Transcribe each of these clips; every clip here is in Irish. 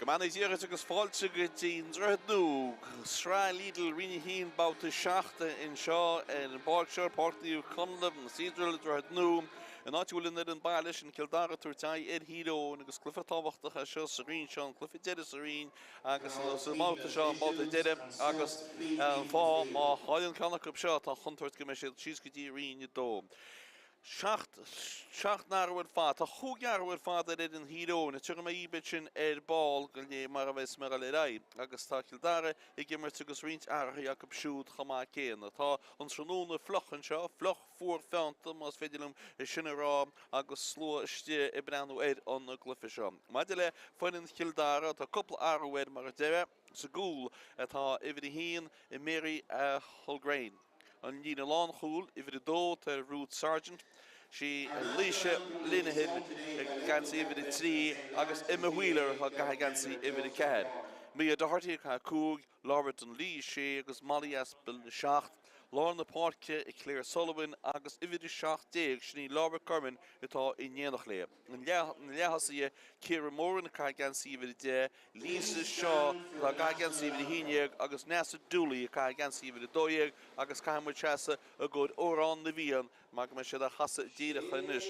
Go mbeannaí Dia dhuit agus fáilte go dtí an Droichead Nua, Sraith Lidl Roinn 1 Babhta 7 anseo ar an bpáirc seo, Páirc Naomh Conlath, Cedral, Droichead Nua, an áit a bhfuil an fhoireann baile sin, Cill Dara, ag tabhairt aghaidh ar Thír Eoghain agus cluiche tábhachtach é seo sa roinn seo, an cluiche deiridh sa roinn agus sa mbabhta seo, an babhta deiridh agus an fáth má chailleann ceann acu seo tá contúirt go mbeidh siad síos go dtí Roinn 2. 7, 7 n-athrú ar fad. Tá chúig athrú ar fad ar fhoireann Thír Eoghain. Tabharfaidh mé dhaoibh iad sin ar ball go léir mar a bheas mé ag dul ar aghaidh. Agus tá Cill Dara ag imirt agus roinnt athruithe acu siúd chomh maith céanna. Tá an tráthnóna fliuch anseo, fliuch, fuar, feannta, más féidir liom sin a rá, agus slua istigh ag breathnú ar an gcluiche seo. Maidir le foireann Chill Dara, tá cúpla athrú air mar a deir mé. Sa gcúl atá uimhir a haon, Mary Hulgraine. An líne lánchúil, uimhir 2, tá ar Ruth Sargent, sí Laoise Linehan ag geansaí uimhir 3 agus Emma Wheeler atá ag caitheamh geansaí uimhir 4. Mia Doherty ag caitheamh 5, Laura Dunlea 6 agus Molly Aspel 7. Lár na páirce, Claire Sullivan agus uimhir 17, sin í Laura Kerman atá in éineacht léi. Na leath-thosaithe, Ciara Moran ag caitheamh geansaí uimhir 10, Lisa Shaw atá ag caitheamh geansaí uimhir 11 agus Neasa Dooley ag caitheamh geansaí uimhir 12 agus caithfidh muid seasamh i gcomhair Amhrán na bhFiann mar go mbeidh siad á chasadh díreach anois.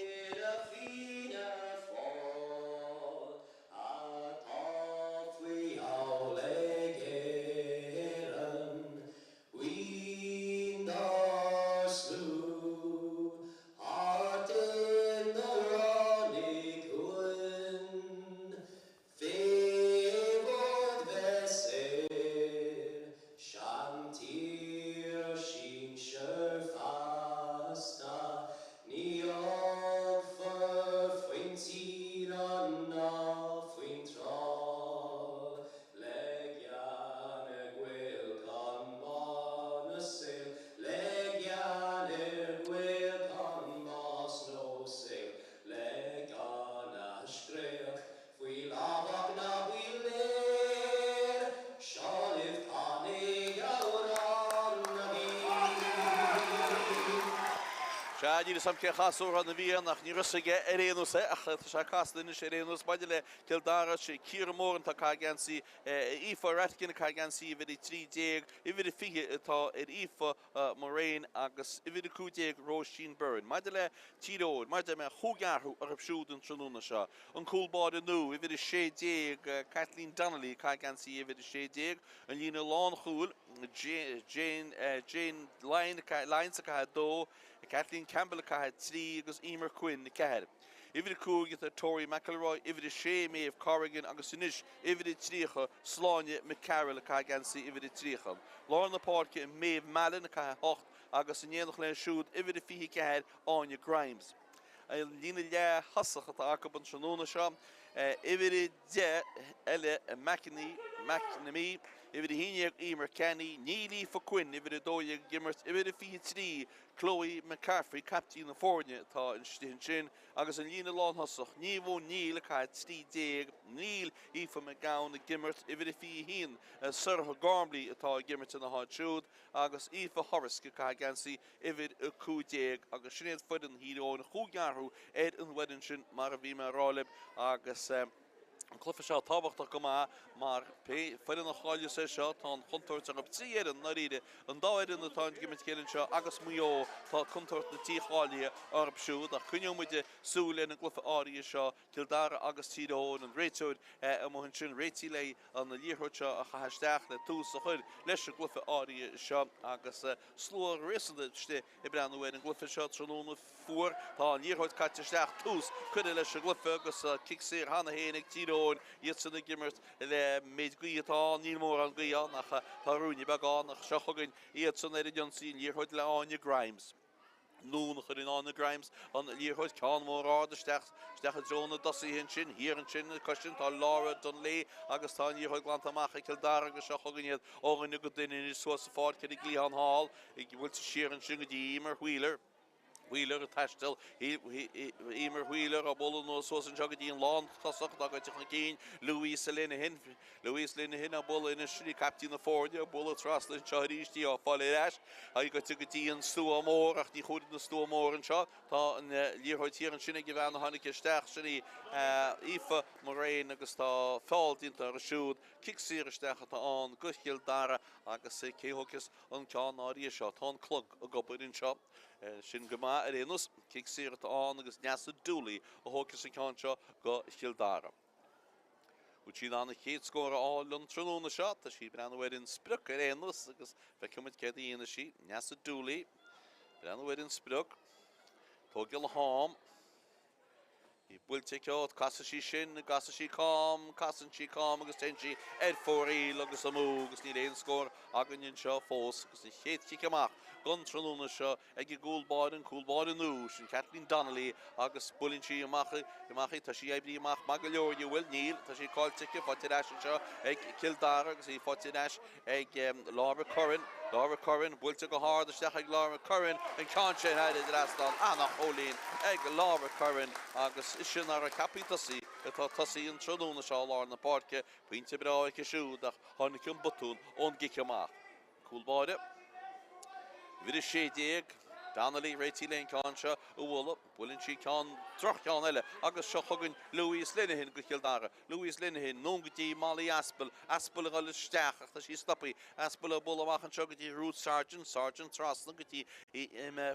Fé bhord bheith saor, seantír ár sinsear feasta, ní fhágfar faoin tír ná faoin trá le gean ar ghoill gan bás nó saol, le gean ar ghoill gan bás nó saol, le gan a scréach Faoi lámhach ná faoi léir, seo libh tanaigh Amhrán na bhFiann. Sea, níl 'fhios a'm cé a chas Amhrán na bhFiann ach ní raibh 'fhios aige ar aon nós é ach tá sé casta anois ar aon nós. Maidir le Cill Dara, sé Ciara Moran atá ag caitheamh geansaí, Aoife Ratigan ag caitheamh geansaí uimhir 13, uimhir 20 atá ar Aoife Moran agus uimhir 15 Róisín Byrne. Maidir le Tír Eoghain, mar a deir mé, chúig athrú orthu siúd an tráthnóna seo. An cúl báire nua, uimhir 16, Kathleen Donnelly, ag caitheamh geansaí uimhir 16. An líne lánchúil, Jane Jane Lyons ag caitheamh 2, Kathleen Campbell ag caitheamh 3 agus Emer Quinn 4. Uimhir 5 atá ar Tori McElroy, uimhir 6 Maeve Corrigan agus anois uimhir 30 Sláine McCarroll ag caitheamh geansaí uimhir 30. Lár na páirce Maeve Mallon ag caitheamh 8 agus in éineacht léi siúd uimhir 24 Áine Grimes. An líne leath-thosach atá acu an tráthnóna seo, uimhir 10 Ella McNamee, uimhir 11 Emer Kenny, níl Aoife Quinn, uimhir 12 ag imirt, uimhir 23 Chloe McCaffrey, caiptín na foirne, atá istigh ansin agus an líne lánthosach, Niamh O'Neill ag caitheamh 13, níl Aoife McGowan ag imirt, uimhir 21, Sorcha Gormley atá ag imirt ina háit siúd agus Aoife Horisk ag caitheamh geansaí uimhir 15 agus sin iad foireann Thír Eoghain, chúig athrú ar an bhfoireann sin mar a bhí mé a rá libh agus. An cluiche seo tábhachtach go maith mar pé foireann a chailleas é seo, tá an chontúirt orthu, trí fhoireann, i ndáiríre, an dá fhoireann atá ag imirt a chéile anseo agus Maigh Eo, tá contúirt na dícháilithe orthu siúd. Ach coinneoidh muid súil ar an gcluiche áirithe seo, Cill Dara agus Tír Eoghain, an réiteoir amuigh ansin, réitithe le an liathróid seo a chaitheamh isteach le tús a chur leis an gcluiche áirithe seo agus slua réasúnta istigh ag breathnú ar an gcluiche seo tráthnóna fuar. Tá an liathróid caite isteach, tús curtha leis an gcluiche agus cic saor cheana féin ag Tír Eoghain, iadsan ag imirt le méid gaoithe atá ann, níl mórán gaoithe ann ach tá ruainne beag ann ach seo chugainn iadsan ar an ionsaí, an liathróid le Áine Grimes. Anonn a chuireann Áine Grimes an liathróid, ceann mór ard isteach, isteach i dtreo na dtosaithe ansin, thiar ansin acu sin tá Laura Dunlea agus tá an liathróid glanta amach ag Cill Dara agus seo chugainn iad ó dhuine go duine anois suas sa pháirc ar an gcliathán thall. Ag buailte siar ansin go dtí Emer Wheeler. Wheeler ag taisteal, Emer Wheeler á bualadh anuas suas anseo go dtí an lántosach atá gaibhte chun cinn, Louise Lenihan, Louise Lenihan á bualadh anois, sin í caiptín na foirne, á bualadh trasna anseo arís í á fáil ar ais, í gaibhte go dtí an stua mór ach ní chuaigh an stua mór anseo, tá an liathróid thiar ansin ag an bhean a tháinig isteach, sin í Aoife Moraine agus tá feall déanta uirthi siúd, cic saor isteach atá ann go Chill Dara agus cé a thógfas an ceann áirithe seo. Tá an clog ag obair anseo. Sin go maith ar aon nós. Cic saor atá ann agus Neasa Dooley a thógfas an ceann seo go Chill Dara. Bhfuil sí in ann a chéad scór a fháil an tráthnóna seo? Tá sí ag breathnú ar an sprioc ar aon nós agus feicfidh muid céard a dhéanfaidh sí. Neasa Dooley breathnú ar an sprioc. Tógáil a ham. Í buailte aici, casfaidh sí sin, casfaidh sí cam, casann sí cam agus téann sí ar fóraoil agus amú agus níl aon scór againn anseo fós agus an chéad chic amach don tráthnóna seo ag an gcúl báire, an cúl báire nua, sin Kathleen Donnelly agus buaileann sí amach amach í, tá sí oibrithe amach maith go leor, an bhfuil? Níl, tá sí caillte aici, faighte ar ais anseo ag Cill Dara agus í faighte ar ais ag Laura Curran, Laura Curran, buailte go hard isteach ag Laura Curran, an ceann sin thar an dtrasnán, ana-chúilín ag Laura Curran agus ise nach raibh ceaptha tosaí atá ag tosaí an tráthnóna seo i lár na páirce, pointe breá aici siúd ach tháinig an botún ón gcic amach. Cúl báire, uimhir 16, Donnelly réitithe le an ceann seo a bhualadh, buaileann sí ceann, droch-cheann eile agus seo chugainn Louise Lenihan go Chill Dara. Louise Lenihan, anonn go dtí Molly Aspell, Aspell ag dul isteach ach tá sí stoptha, Aspell ag bualadh amach anseo go dtí Ruth Sargent, Sargent trasna go dtí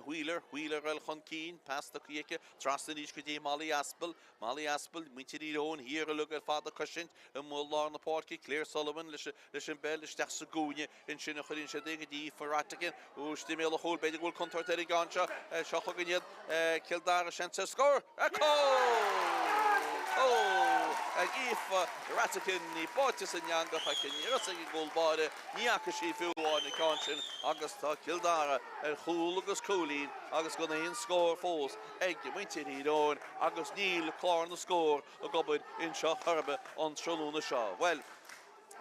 Wheeler, Wheeler ag dul chun cinn, pas tugtha aici, trasna arís go dtí Molly Aspell, Molly Aspell, muintir Thír Eoghain thiar uilig ar fad ag cosaint i lár na páirce, Claire Sullivan leis an bpeil isteach sa gcúinne ansin a chuireann siad é go dtí Aoife Rhatigan, istigh i mbéal an chúil, b'fhéidir go bhfuil contúirt ar an gceann seo, seo chugainn iad, Cill Dara, seans ar scór, cúl! Cúl ag Aoife Rhatigan, í báite san eangach aici, ní raibh fhios ag an gcúl báire, ní fhaca sí fiú amháin an ceann sin agus tá Cill Dara ar chúl agus cúilín agus gan aon scór fós ag muintir Thír Eoghain agus níl clár na scór ag obair anseo chor ar bith an tráthnóna seo. Bhuel.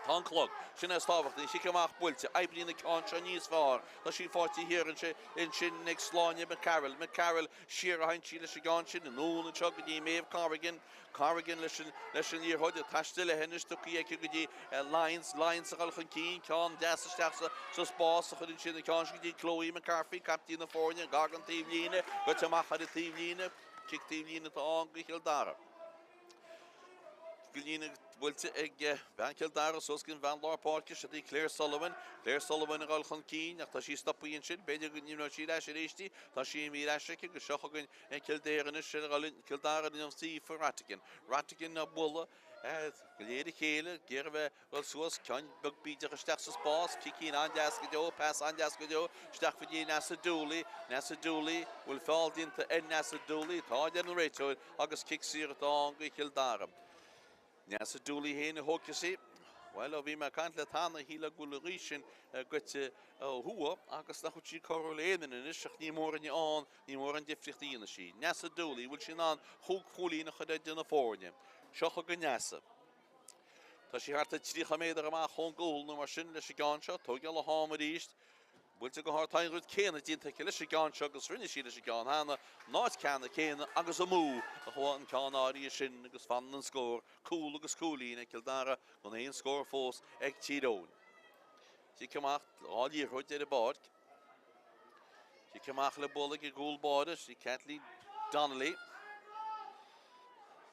Tá an clog, sin é is tábhachtaí, an chic amach buailte, oibríonn an ceann seo níos fearr, tá sí faighte thiar ansin ag Sláine McCarroll, McCarroll siar a théann sí leis an gceann sin, anonn anseo go dtí Maeve Corrigan, Corrigan leis an leis an liathróid, ag taisteal léi anois, tugtha aici go dtí Lyons, Lyons ag dul chun cinn, ceann deas isteach sa sa spás a chuireann sí an ceann sin go dtí Chloe McCarthy, caiptín na foirne, gar don taobhlíne, goite amach ar an taobhlíne, cic taobhlíne atá ann go Chill Dara. Líne buailte ag bean Chill Dara suas go dtí an bhean lár páirce, siod í Claire Sullivan. Claire Sullivan ag dul chun cinn ach tá sí stoptha ansin. B'fhéidir go n-imreoidh sí ar ais arís í. Tá sí imithe ar ais aici agus seo chugainn Cill Dara anois ar dhul Cill Dara ar ionsaí Aoife Rhatigan. Rhatigan á bualadh go léir a chéile, ag iarraidh a bheith ag dul suas, ceann beag bídeach isteach sa spás, cicín an-deas go deo, pas an-deas go deo, isteach go dtí Neasa Dooley, Neasa Dooley, bhfuil feall déanta ar Neasa Dooley, tá a deir an réiteoir agus cic saor atá ann go Chill Dara. Neasa Dooley féin a thógfas í. Bhuel, ó bhí mé ag caint leat cheana, shílfeá go bhfuil an ghaoth sin goite ó thuaidh agus nach bhfuil sí cóngarach le aon duine anois ach ní mórán ann, ní mórán difríocht a dhéanfaidh sí. Neasa Dooley, bhfuil sí in ann chúig chúilín a chur ar na foirne? Seo chugainn Neasa. Tá sí thart ar 30 méadar amach ón gcúl nó mar sin leis an gceann seo. Tógáil a ham arís. Buailte go hard. Tá an rud céanna déanta aici leis an gceann seo agus rinne sí leis an gceann cheana. An áit ceanna céanna agus amú a chuaigh an ceann áirithe sin agus fanann an scór cúl agus cúilín ag Cill Dara gan aon scór fós ag Tír Eoghain. Cic amach, 2 liathróid ar an bpáirc. Cic amach le bualadh ag an gcúl báire, sí Kathleen Donnelly.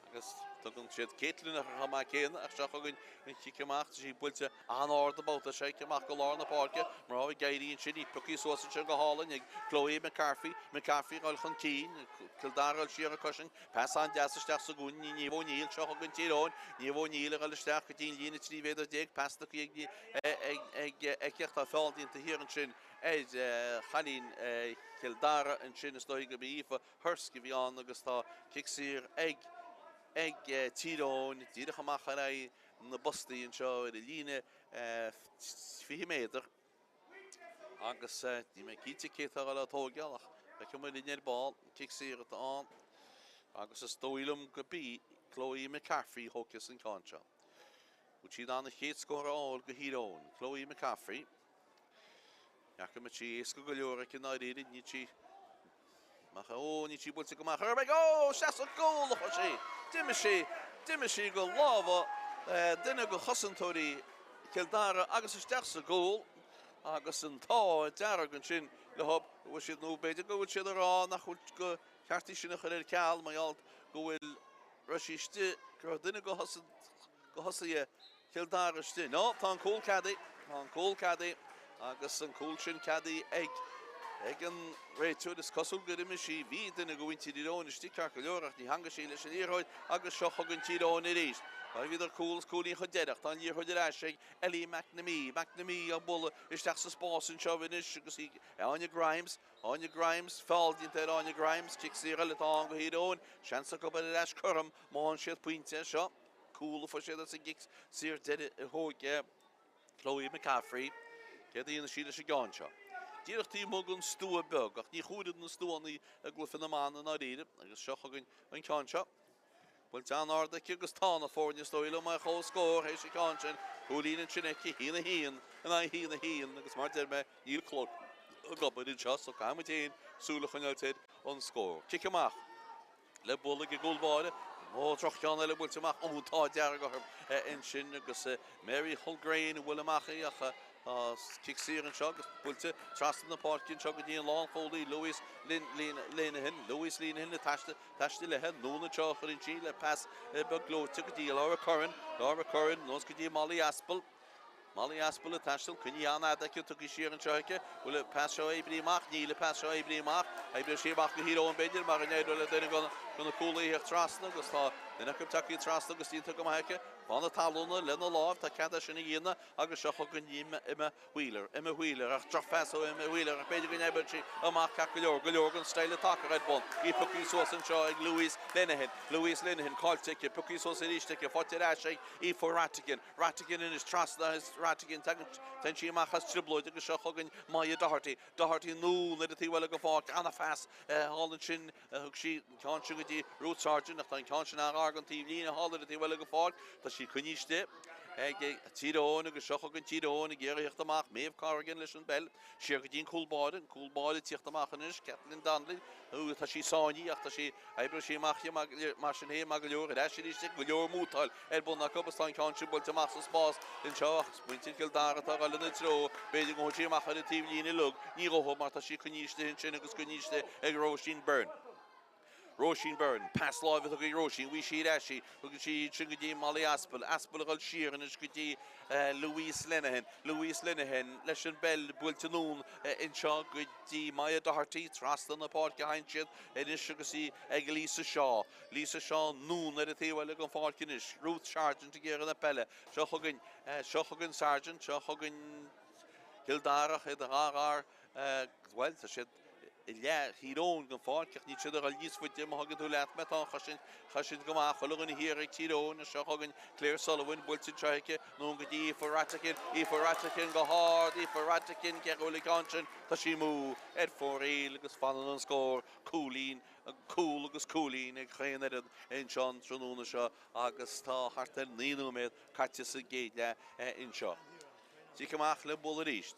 Agus tugann siad Caitlin uirthi chomh maith céanna ach seo chugainn an chic amach, tá sí buailte an-ard an babhta seo, cic amach go lár na páirce, mná ag éirí ansin, í pioctha suas ansin go hálainn ag Chloe McCarthy, McCarthy ag dul chun cinn, Cill Dara ag dul siar ag cosaint, pas an-deas isteach sa gcúinne, Niamh O'Neill, seo chugainn Tír Eoghain, Niamh O'Neill ag dul isteach go dtí an líne 13 mhéadar, pas tugtha ag ag aici ach tá feall déanta thiar ansin ar chailín Chill Dara ansin, is dóigh gurb í Aoife Thirsk a bhí ann agus tá cic saor ag ag Tír Eoghain díreach amach ar aghaidh na bpostaí anseo ar an líne 20 méadar agus níl mé cinnte cé atá ag dul á tóigeáil ach feicfidh muid linn ar ball, cic saor atá ann agus is dóigh liom go b'í Chloe McCaffrey a thógfas an ceann seo. Bhfuil sí in ann a chéad scór a fháil go Thír Eoghain? Chloe McCaffrey. N'fheaca muid sí éasca go leor aici i ndáiríre, níl sí. Amach ó, níl sí buailte go maith chor ar bith. Ó, isteach sa gcúl a chuaigh sí. D'imigh sí, d'imigh sí go lámha duine de chosantóirí Chill Dara agus isteach sa gcúl agus an t-ádh dearg ansin leo, go bhfuil siad, nó b'fhéidir go bhfuil siad ag rá nach bhfuil go cheart í sin a chur ar ceal mar gheall go bhfuil, raibh sí istigh, go raibh duine de thosaithe Chill Dara istigh. No, tá an cúl ceadaithe, tá an cúl ceadaithe agus an cúl sin ceadaithe ag ag an réiteoir. Is cosúil gur imigh sí, bhí duine de mhuintir Thír Eoghain istigh ceart go leor ach ní theangaigh sí leis an liathróid agus seo chugainn Tír Eoghain arís. Bhíodar cúl is cúilín chun deiridh ach tá an liathróid ar ais ag Ellie McNamee. McNamee á bualadh isteach sa spás anseo anois agus í Áine Grimes. Áine Grimes, feall déanta ar Áine Grimes, cic saor eile atá ann do Thír Eoghain. Seans acu ar ar ais cothrom má fhaigheann siad pointe anseo. Cúl a fuair siad as an gcic saor deiridh a thóg Chloe McCaffrey. Céard a dhéanfaidh sí leis an gceann seo? Díreach taobh amuigh den stua beag, ach ní chomhaireann na stuanna i gcluiche na mban i ndáiríre. Agus seo chugainn an ceann seo. Buailte an-ard aici agus tá na foirne is dóigh liom ar comhscór théis an ceann sin. Cúilín ansin aici, 1-1 in aghaidh 1-1 agus mar a deir mé, níl clog ag obair anseo so caithfidh muid féin súil a choinneáilt ar an scór. Cic amach le bualadh ag an gcúl báire. Ó, droch-cheann eile buailte amach. Ó, an t-ádh dearg orthu ansin agus Mary Hulgraine a bhuail amach í ach tá cic saor anseo agus buailte trasna na páirce anseo go dtí an lánchúlaí Louise Lenihan. Louise Lenihan ag taisteal léi anonn anseo a chuireann sí le pas beag gleoite go dtí Laura Curran. Laura Curran anuas go dtí Molly Aspell. Molly Aspell ag taisteal, coinnithe an-fhada aici, tugtha siar anseo aici. Bhfuil an pas seo oibrithe amach? Níl an pas seo oibrithe amach. Oibreoidh sí amach go Thír Eoghain b'fhéidir, mar an n-éireoidh le duine de na cúlaithe theacht trasna agus tá duine acu tagtha trasna agus déanta go maith aici. Fá na talúna lena láimh, tá cead é sin a dhéanamh agus seo chugainn Emma Wheeler, Emma Wheeler, ach drochphas ó Emma Wheeler ach b'fhéidir go n-oibreoidh sí amach ceart go leor, go leor den style attacker ar bun. Í pioctha suas anseo ag Louise Lenihan, Louise Lenihan caillte aici, pioctha suas arís aici, faighte ar ais ag Aoife Ratigan, Ratigan anois trasna as Ratigan, tagann sí amach as trioblóid agus seo chugainn Maya Doherty, Doherty anonn ar an taobh eile den pháirc, ana-phas thall ansin. Thug sí an ceann sin go dtí Ruth Sargent ach tá an ceann sin an-ghar don taobhlíne thall ar an taobh eile den pháirc. Tá sí coinnithe istigh ag Tír Eoghain agus seo chugainn Tír Eoghain ag iarraidh theacht amach. Maeve Corrigan leis an bpeil siar go dtí an cúl báire. An cúl báire ag tíocht amach anois, Kathleen Donnelly. Tá sí sáinnithe ach tá sí, oibreoidh sí amach mar sin féin maith go leor. Ar ais arís go leor mútáil ar bun acu agus tá an ceann sin buailte amach sa spás anseo ach muintir Chill Dara atá ag dul ina treo. B'fhéidir go ngabhfaidh sí amach ar an taobhlíne uilig. Ní ghabhfaidh mar tá sí coinnithe istigh ansin agus coinnithe istigh ag Róisín Byrne. Róisín Byrne, Pas láimhe tugtha ag Róisín, bhí sí ar ais í. Tugann sí iad sin go dtí Molly Aspell. Aspell ag dul siar anois go dtí Louise Lenihan. Louise Lenihan leis an bpeil buailte anonn anseo go dtí Maya Doherty. Trasna na páirce a théann siad anois agus í ag Lisa Shaw. Lisa Shaw anonn ar an taobh eile den pháirc anois. Ruth Sargent ag iarraidh na peile. Seo chugainn, seo chugainn Sargent, seo chugainn Cill Dara, iad an-ghar, bhuel, tá siad i leath Thír Eoghain den pháirc ach níl siad ag dul níos faide má thugann tú leat mé. Tá an chosaint, chosaint go maith, chuile dhuine thiar ag Tír Eoghain. Seo chugainn Claire Sullivan, buailte anseo aici, anonn go dtí Aoife Ratigan, Aoife Ratigan go hard, Aoife Ratigan, cé go bhfuil an ceann sin, tá sí amú ar fóraoil agus fanann an scór cúilín, cúl agus cúilín ag chaon fhoireann anseo an tráthnóna seo agus tá thart ar 9 nóiméad caite sa gcéad leath anseo. Cic amach le bualadh arís.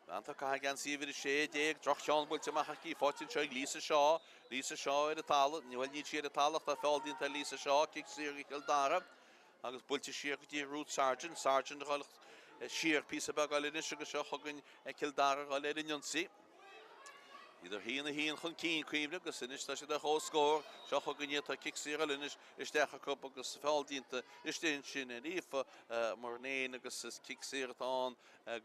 Bean atá ag caitheamh geansaí uimhir 16, droch-cheann buailte amach aici, faighte anseo ag Lisa Shaw. Lisa Shaw ar an talamh, bhuel níl sí ar an talamh ach tá feall déanta ar Lisa Shaw, cic saor go Cill Dara agus buailte siar go dtí Ruth Sargent. Sargent ag dul siar píosa beag eile anois agus seo chugainn Cill Dara ag dul ar an ionsaí. Iad 1-1 chun cinn, cuimhnigh, agus anois tá siad ar comhscór. Seo chugainn iad, tá cic saor eile anois isteach acu agus feall déanta istigh ansin ar Aoife Murnane agus is cic saor atá ann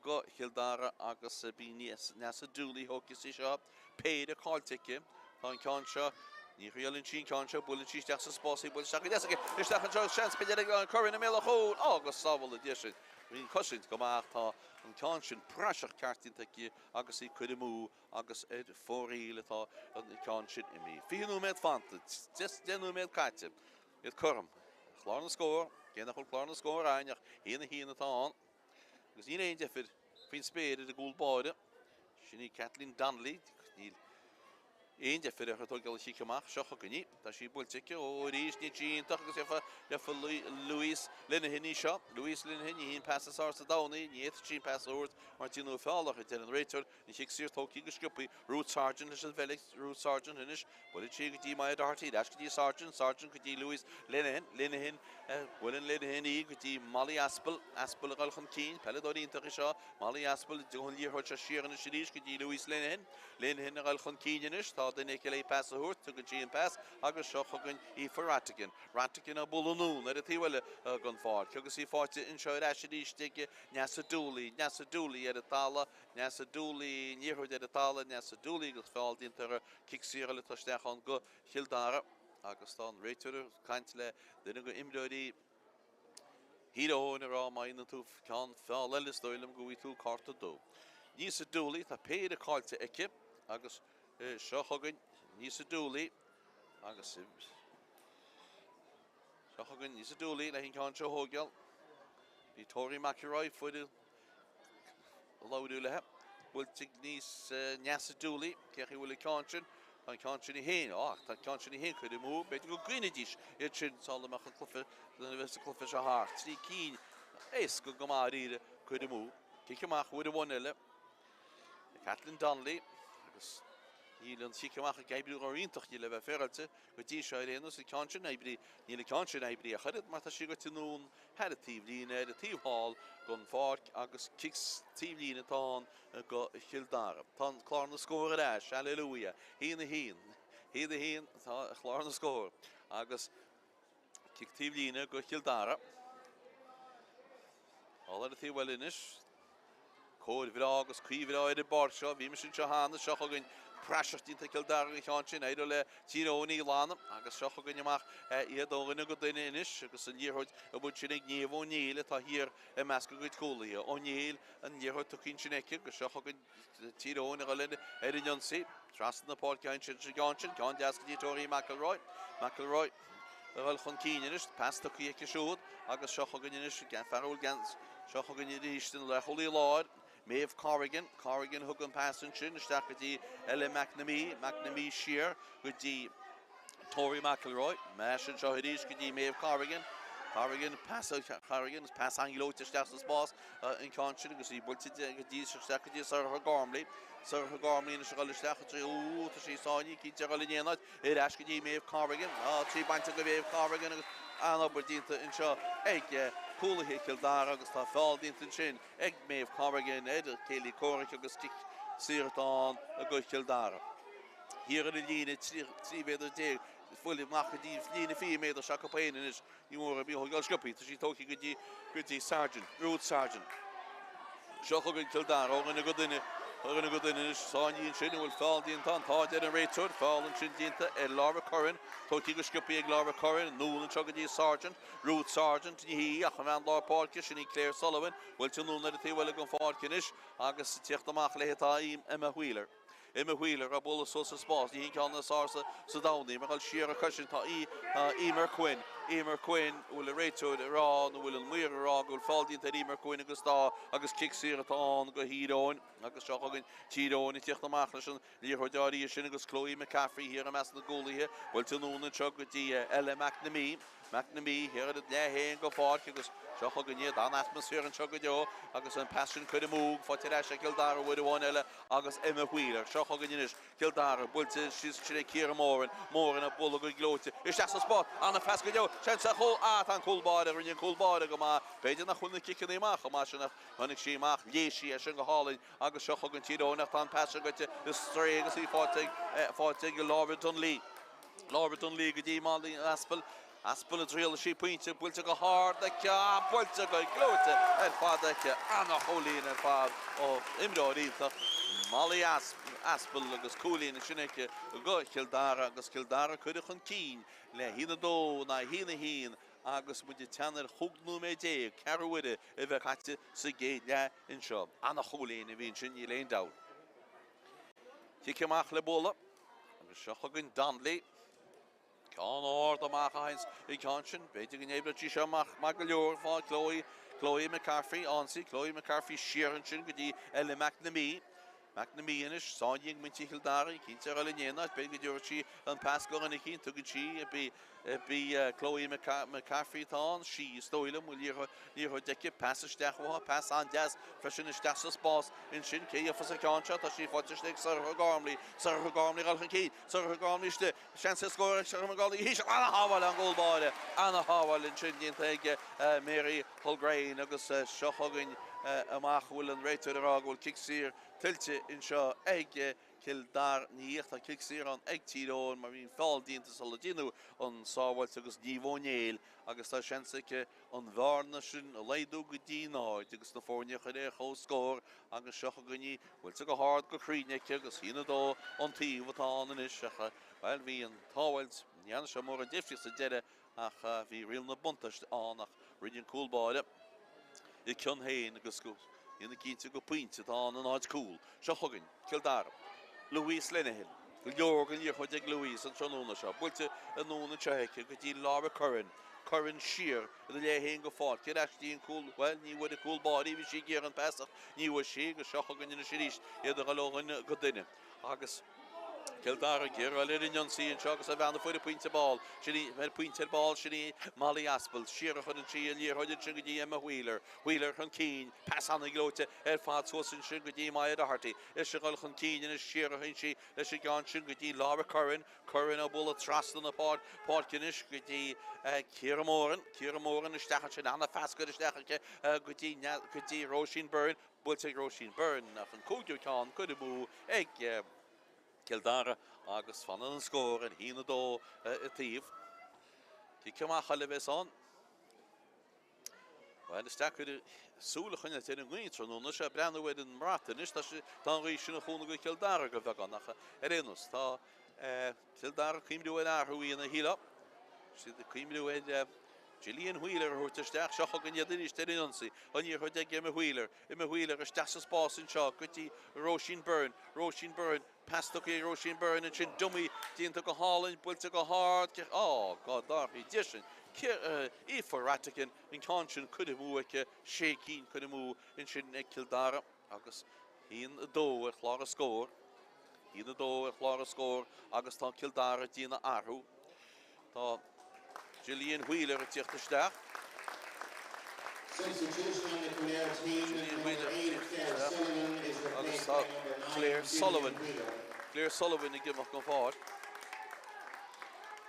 go Chill Dara agus b'í Neasa Dooley a thógfas í seo. Péire caillte aici. Tá an ceann seo, ní thriaileann sí an ceann seo, buaileann sí isteach sa spás í, buailte isteach go deas aici, isteach anseo, seans b'fhéidir ag an Curran i mbéal an chúil, agus sábháladh Dia sin. Bhí an cosaint go maith ach tá an ceann sin praiseach ceart déanta aici agus í curtha amú agus ar fóraoil atá an ceann sin imithe. 20 nóiméad fanta, 10 nóiméad caite. Iad cothrom. Clár na scór, cé nach bhfuil clár na scór againn ach 1-1 atá ann. Agus níl aon deifir faoin spéir ar an gcúl báire. Sin í Kathleen Donnelly. Níl. Aon deifir ag tógáil an chic amach seo chugainn í. Tá sí buailte aici. Ó, arís, níl sí iontach agus gheofa Louise Linehan í seo. Louise Linehan, ní hí an pas is fhearr sa domhan í. Ní fhéadfadh sí an pas a thabhairt mar déanadh feall uirthi, a deir an réiteoir. An chic saor tógtha go sciobtha. Ruth Sargent leis an bhfeilix. Ruth Sargent anois. Buaileann sí go dtí Maya Doherty. Ar ais go dtí Sargent. Sargent go dtí Louise Linehan. Linehan. Buaileann Linehan í go dtí Molly Aspel. Aspel ag dul chun cinn. Peileadóir iontach í seo. Molly Aspel. An liathróid seo siar anois arís go dtí Louise Linehan. Linehan ag dul chun cinn anois. Tá duine aici le pas a thabhairt. Tugann sí an pas agus seo chugainn Aoife Rhatigan. Rhatigan ag bualadh anonn ar an taobh eile den pháirc agus í faighte anseo ar ais arís ag Neasa Dooley. Neasa Dooley ar an talamh. Neasa Dooley, an liathróid ar an talamh. Neasa Dooley agus feall déanta uirthi. Cic saor eile atá isteach ann go Chill Dara agus tá an réiteoir ag caint le duine de imreoirí Thír Eoghain ag rá má dhéanann tú ceann feall eile is dóigh liom go bhfaighidh tú cárta dubh. Neasa Dooley, tá péire caillte aici agus seo chugainn Neasa Dooley agus seo chugainn Neasa Dooley le an ceann seo a thógáil. Bhí Tori McElroy fuair labhrú léi. Buailte ag Neasa Dooley. Cé acu a bhfuil an ceann sin? Tá an ceann sin í féin. Á, tá an ceann sin í féin curtha amú. B'fhéidir go gcuimhneoidís iad sin sula mbeadh an cluiche, nuair a bheas an cluiche seo thart. 3 cinn éasca go maith dáiríre curtha amú. Cic amach uair amháin eile. Kathleen Donnelly agus níl an chic amach ag oibriú go hiontach, níl le bheith féaráilte go dtí seo ar aon nós. An ceann sin oibrithe, níl an ceann sin oibrithe ach oiread mar tá sí goite anonn thar an taobhlíne ar an taobh thall den pháirc agus cic taobhlíne atá ann go Chill Dara. Tá an clár na scór ar ais, Hallelujah! 1, 1, 1, 1 atá ar chlár na scór agus cic taobhlíne go Chill Dara. Thall ar an taobh eile anois. Cóir bhreá agus caoi bhreá ar an bpáirc seo. Bhí mise anseo cheana. Seo chugainn praiseach déanta ag Cill Dara den cheann sin. Éireoidh le Tír Eoghain í a ghlanadh agus seo chugainn amach iad ó dhuine go duine anois agus an liathróid amuigh ansin ag Niamh O'Neill atá thiar i measc a gcuid cúlaithe. O'Neill an liathróid tugtha ansin aici agus seo chugainn Tír Eoghain a dhul ar an ionsaí. Trasna na páirce ansin sa gceann sin. Ceann deas go dtí Tori McElroy. McElroy a dhul chun cinn anois. Pas tugtha aici siúd agus seo chugainn anois fear a bhfuil seo chugainn arís an leathchúlaí láir, Maeve Corrigan. Corrigan thug an pas ansin isteach go dtí Ella McNamee. McNamee siar go dtí Tori McElroy. Ar ais anseo arís go dtí Maeve Corrigan. Corrigan, pas Corrigan, pas an-ghleoite isteach sa spás an ceann sin agus í buailte go dtí isteach go dtí Sorcha Gormley. Sorcha Gormley anois a dhul isteach i dtreo, tá sí sáinnithe cinnte a dhul in aon áit. Ar ais go dtí Maeve Corrigan. Tá sí bainte go Maeve Corrigan agus an-obair déanta anseo ag cúlaithe Chill Dara agus tá feall déanta ansin ag Maeve Corrigan ar a céile comhraic agus cic saor atá ann go Chill Dara. Thiar ar an líne 13 mhéadar buailte amach go dtí líne 20 méadar s'acu féin anois. Ní mór a bhí thógáil sciobtha. Tá sí tógtha go dtí go dtí Sargent, Ruth Sargent. Seo chugainn Cill Dara ó dhuine go duine, ó dhuine go duine anois. Sáinnithe ansin, an bhfuil feall déanta ann? Tá, a deir an réiteoir. Feall ansin déanta ar Laura Curran. Tógtha go sciobtha ag Laura Curran. Anonn anseo go dtí Sargent. Ruth Sargent, ní hí ach an bhean lár páirce, sin í Claire Sullivan. Buailte anonn ar an taobh eile den pháirc anois agus ag tíocht amach léi atá Emma Wheeler. Emma Wheeler ag bualadh suas sa spás, ní hí an ceann is fearr sa domhan í, mar dhul siar a cois sin tá í, tá Emer Quinn, Emer Quinn, an bhfuil an réiteoir ag rá nó an bhfuil an maor ag rá go bhfuil feall déanta ar Emer Quinn agus tá agus cic saor atá ann go Thír Eoghain agus seo chugainn Tír Eoghain ag tíocht amach leis an liathróid áirithe sin agus Chloe McCaffrey thiar i measc na gcúlaithe, buailte anonn anseo go dtí Ella McNamee. McNamee thiar ar a leath féin den pháirc agus seo chugainn iad. An-atmaisféar anseo go deo agus an pas sin curtha amú, faighte ar ais ag Cill Dara uair amháin eile agus Emma Wheeler. Seo chugainn anois Cill Dara, buailte síos ansin ag Ciara Moran. Moran ag bualadh go gleoite isteach sa spás. An-phas go deo. Seans ar chúl. Ah, tá an cúl báire, rinne an cúl báire go maith. B'fhéidir nach bhfuil na ciceanna amach chomh maith sin ach tháinig sí amach, léigh sí é sin go hálainn agus seo chugainn Tír Eoghain ach tá an pas sin goite i strae agus í faighte ag Laura Dunlea. Laura Dunlea go dtí Molly Aspel. Aspel ag triail sí pointe, buailte go hard aici, buailte go gleoite ar fad aici. Ana-chúilín ar fad ó imreoir iontach Molly Aspel agus cúilín ansin aici go Chill Dara agus Cill Dara curtha chun cinn le 1-2 in aghaidh 1-1 agus muid ag teannadh ar chúig nóiméad déag, ceathrú uaire a bheith caite sa gcéad leath anseo. Ana-chúilín a bhí ansin, níl aon dabht. Cic amach le bualadh. Agus seo chugainn Donnelly. Ceann ard amach a théanns an ceann sin. B'fhéidir go n-oibreodh sí seo amach maith go leor fá Chloe, Chloe McCarthy, ionsaí Chloe McCarthy siar ansin go dtí Ella McNamee. McNamee anois, sáinnithe ag muintir Chill Dara, cinnte a dhul in aon áit, b'fhéidir go dtabharfaidh sí an pas go dhuine eicínt, tugann sí, ab í Chloe McCaffrey atá ann, sí is dóigh liom, bhfuil liathróid aici, pas isteach uaithi, pas an-deas freisin isteach sa spás ansin, cé a gheofas an ceann seo, tá sí faighte istigh ag Sorcha Gormley, Sorcha Gormley ag dul chun cinn, Sorcha Gormley istigh, seans ar scór ag Sorcha Gormley, ana-shábháil ón gcúl báire, ana-shábháil ansin déanta ag Mary Colgrain agus seo chugainn amach a bhfuil an réiteoir ag rá go bhfuil cic saor tuillte anseo ag Cill Dara. Ní ea, tá cic saor ann ag Tír Eoghain mar bhí an feall déanta sula déanadh an sábháilt agus Niamh Ó Néill agus tá seans aici an bhearna sin a laghdú go dtí náid agus na foirne a chur ar comhscór agus seo chugainn í buailte go hard go cruinn aici agus 1-2 an taobh atá ann anois ach bhuel bhí an tsábháilt, ní dhearna sé mórán difríocht sa deireadh Ach bhí riail na buntáiste ann ach rinne an cúl báire a cion féin agus go ndéanamh cinnte gur pointe atá ann in áit cúl. Seo chugainn Cill Dara. Louise Lenihan. Go leor den liathróid ag Louise an tráthnóna seo. Buailte anonn anseo aici go dtí Laura Curran. Curran siar ina leith féin go pháirc ar ais dtí an cúl. Bhuel, ní bhfuair an cúl báire, bhí sí ag iarraidh an pas ach ní bhfuair sí agus seo chugainn anois arís iad a dhul ó dhuine go duine. Agus Cill Dara ag iarraidh dul ar an ionsaí anseo agus ar bhean a fuair an pointe ball. Sin í, ar pointe ar ball, sin í Molly Aspel. Siar a chuireann sí an liathróid ansin go dtí Emma Wheeler. Wheeler chun cinn, pas an-ghleoite ar fad suas ansin go dtí Maya Doherty. Ise ag dul chun cinn anois, siar a théann sí leis an gceann sin go dtí Laura Curran. Curran á bualadh trasna na páirce anois go dtí Ciara Moran. Ciara Moran isteach ansin, an-phas curtha isteach aici go dtí, go dtí Róisín Byrne. Buailte ag Róisín Byrne ach an cúigiú ceann curtha amú ag Cill Dara agus fanann an scór ar 1-2 an taobh. Cic amach eile a bheas ann. Bhuel, is deacair súil a choinneáilt ar an ngaoth tráthnóna seo. Breathnú ar an mbrat anois, tá tá an ghaoth sin ag cúnamh do Chill Dara go bheagán ach ar aon nós tá Cill Dara ag cuimhniú ar athrú a dhéanamh, shílfeá. Siad ag cuimhniú ar Gillian Wheeler a thabhairt isteach. Seo chugainn iad arís ar an ionsaí. An liathróid ag Emma Wheeler. Emma Wheeler isteach sa spás anseo go dtí Róisín Byrne. Róisín Byrne. Pas tugtha ag Róisín Byrne ansin. Dummy déanta go hálainn. Buailte go hard. Á, God dár Dia sin. Aoife Rhatigan. An ceann sin curtha amú aici. Sé cinn curtha amú ansin ag Cill Dara. Agus 1-2 ar chlár an scóir. 1-2 ar chlár an scóir agus tá Cill Dara ag déanamh athrú. Tá Gillian Wheeler ag tíocht isteach. Substitution on the Kildare team, Gillian Wheeler number ag 8 tíocht Claire isteach Sullivan is agus replaced tá by number 9 Claire Gillian Sullivan, Wheeler. Claire Sullivan ag imeacht den pháirc.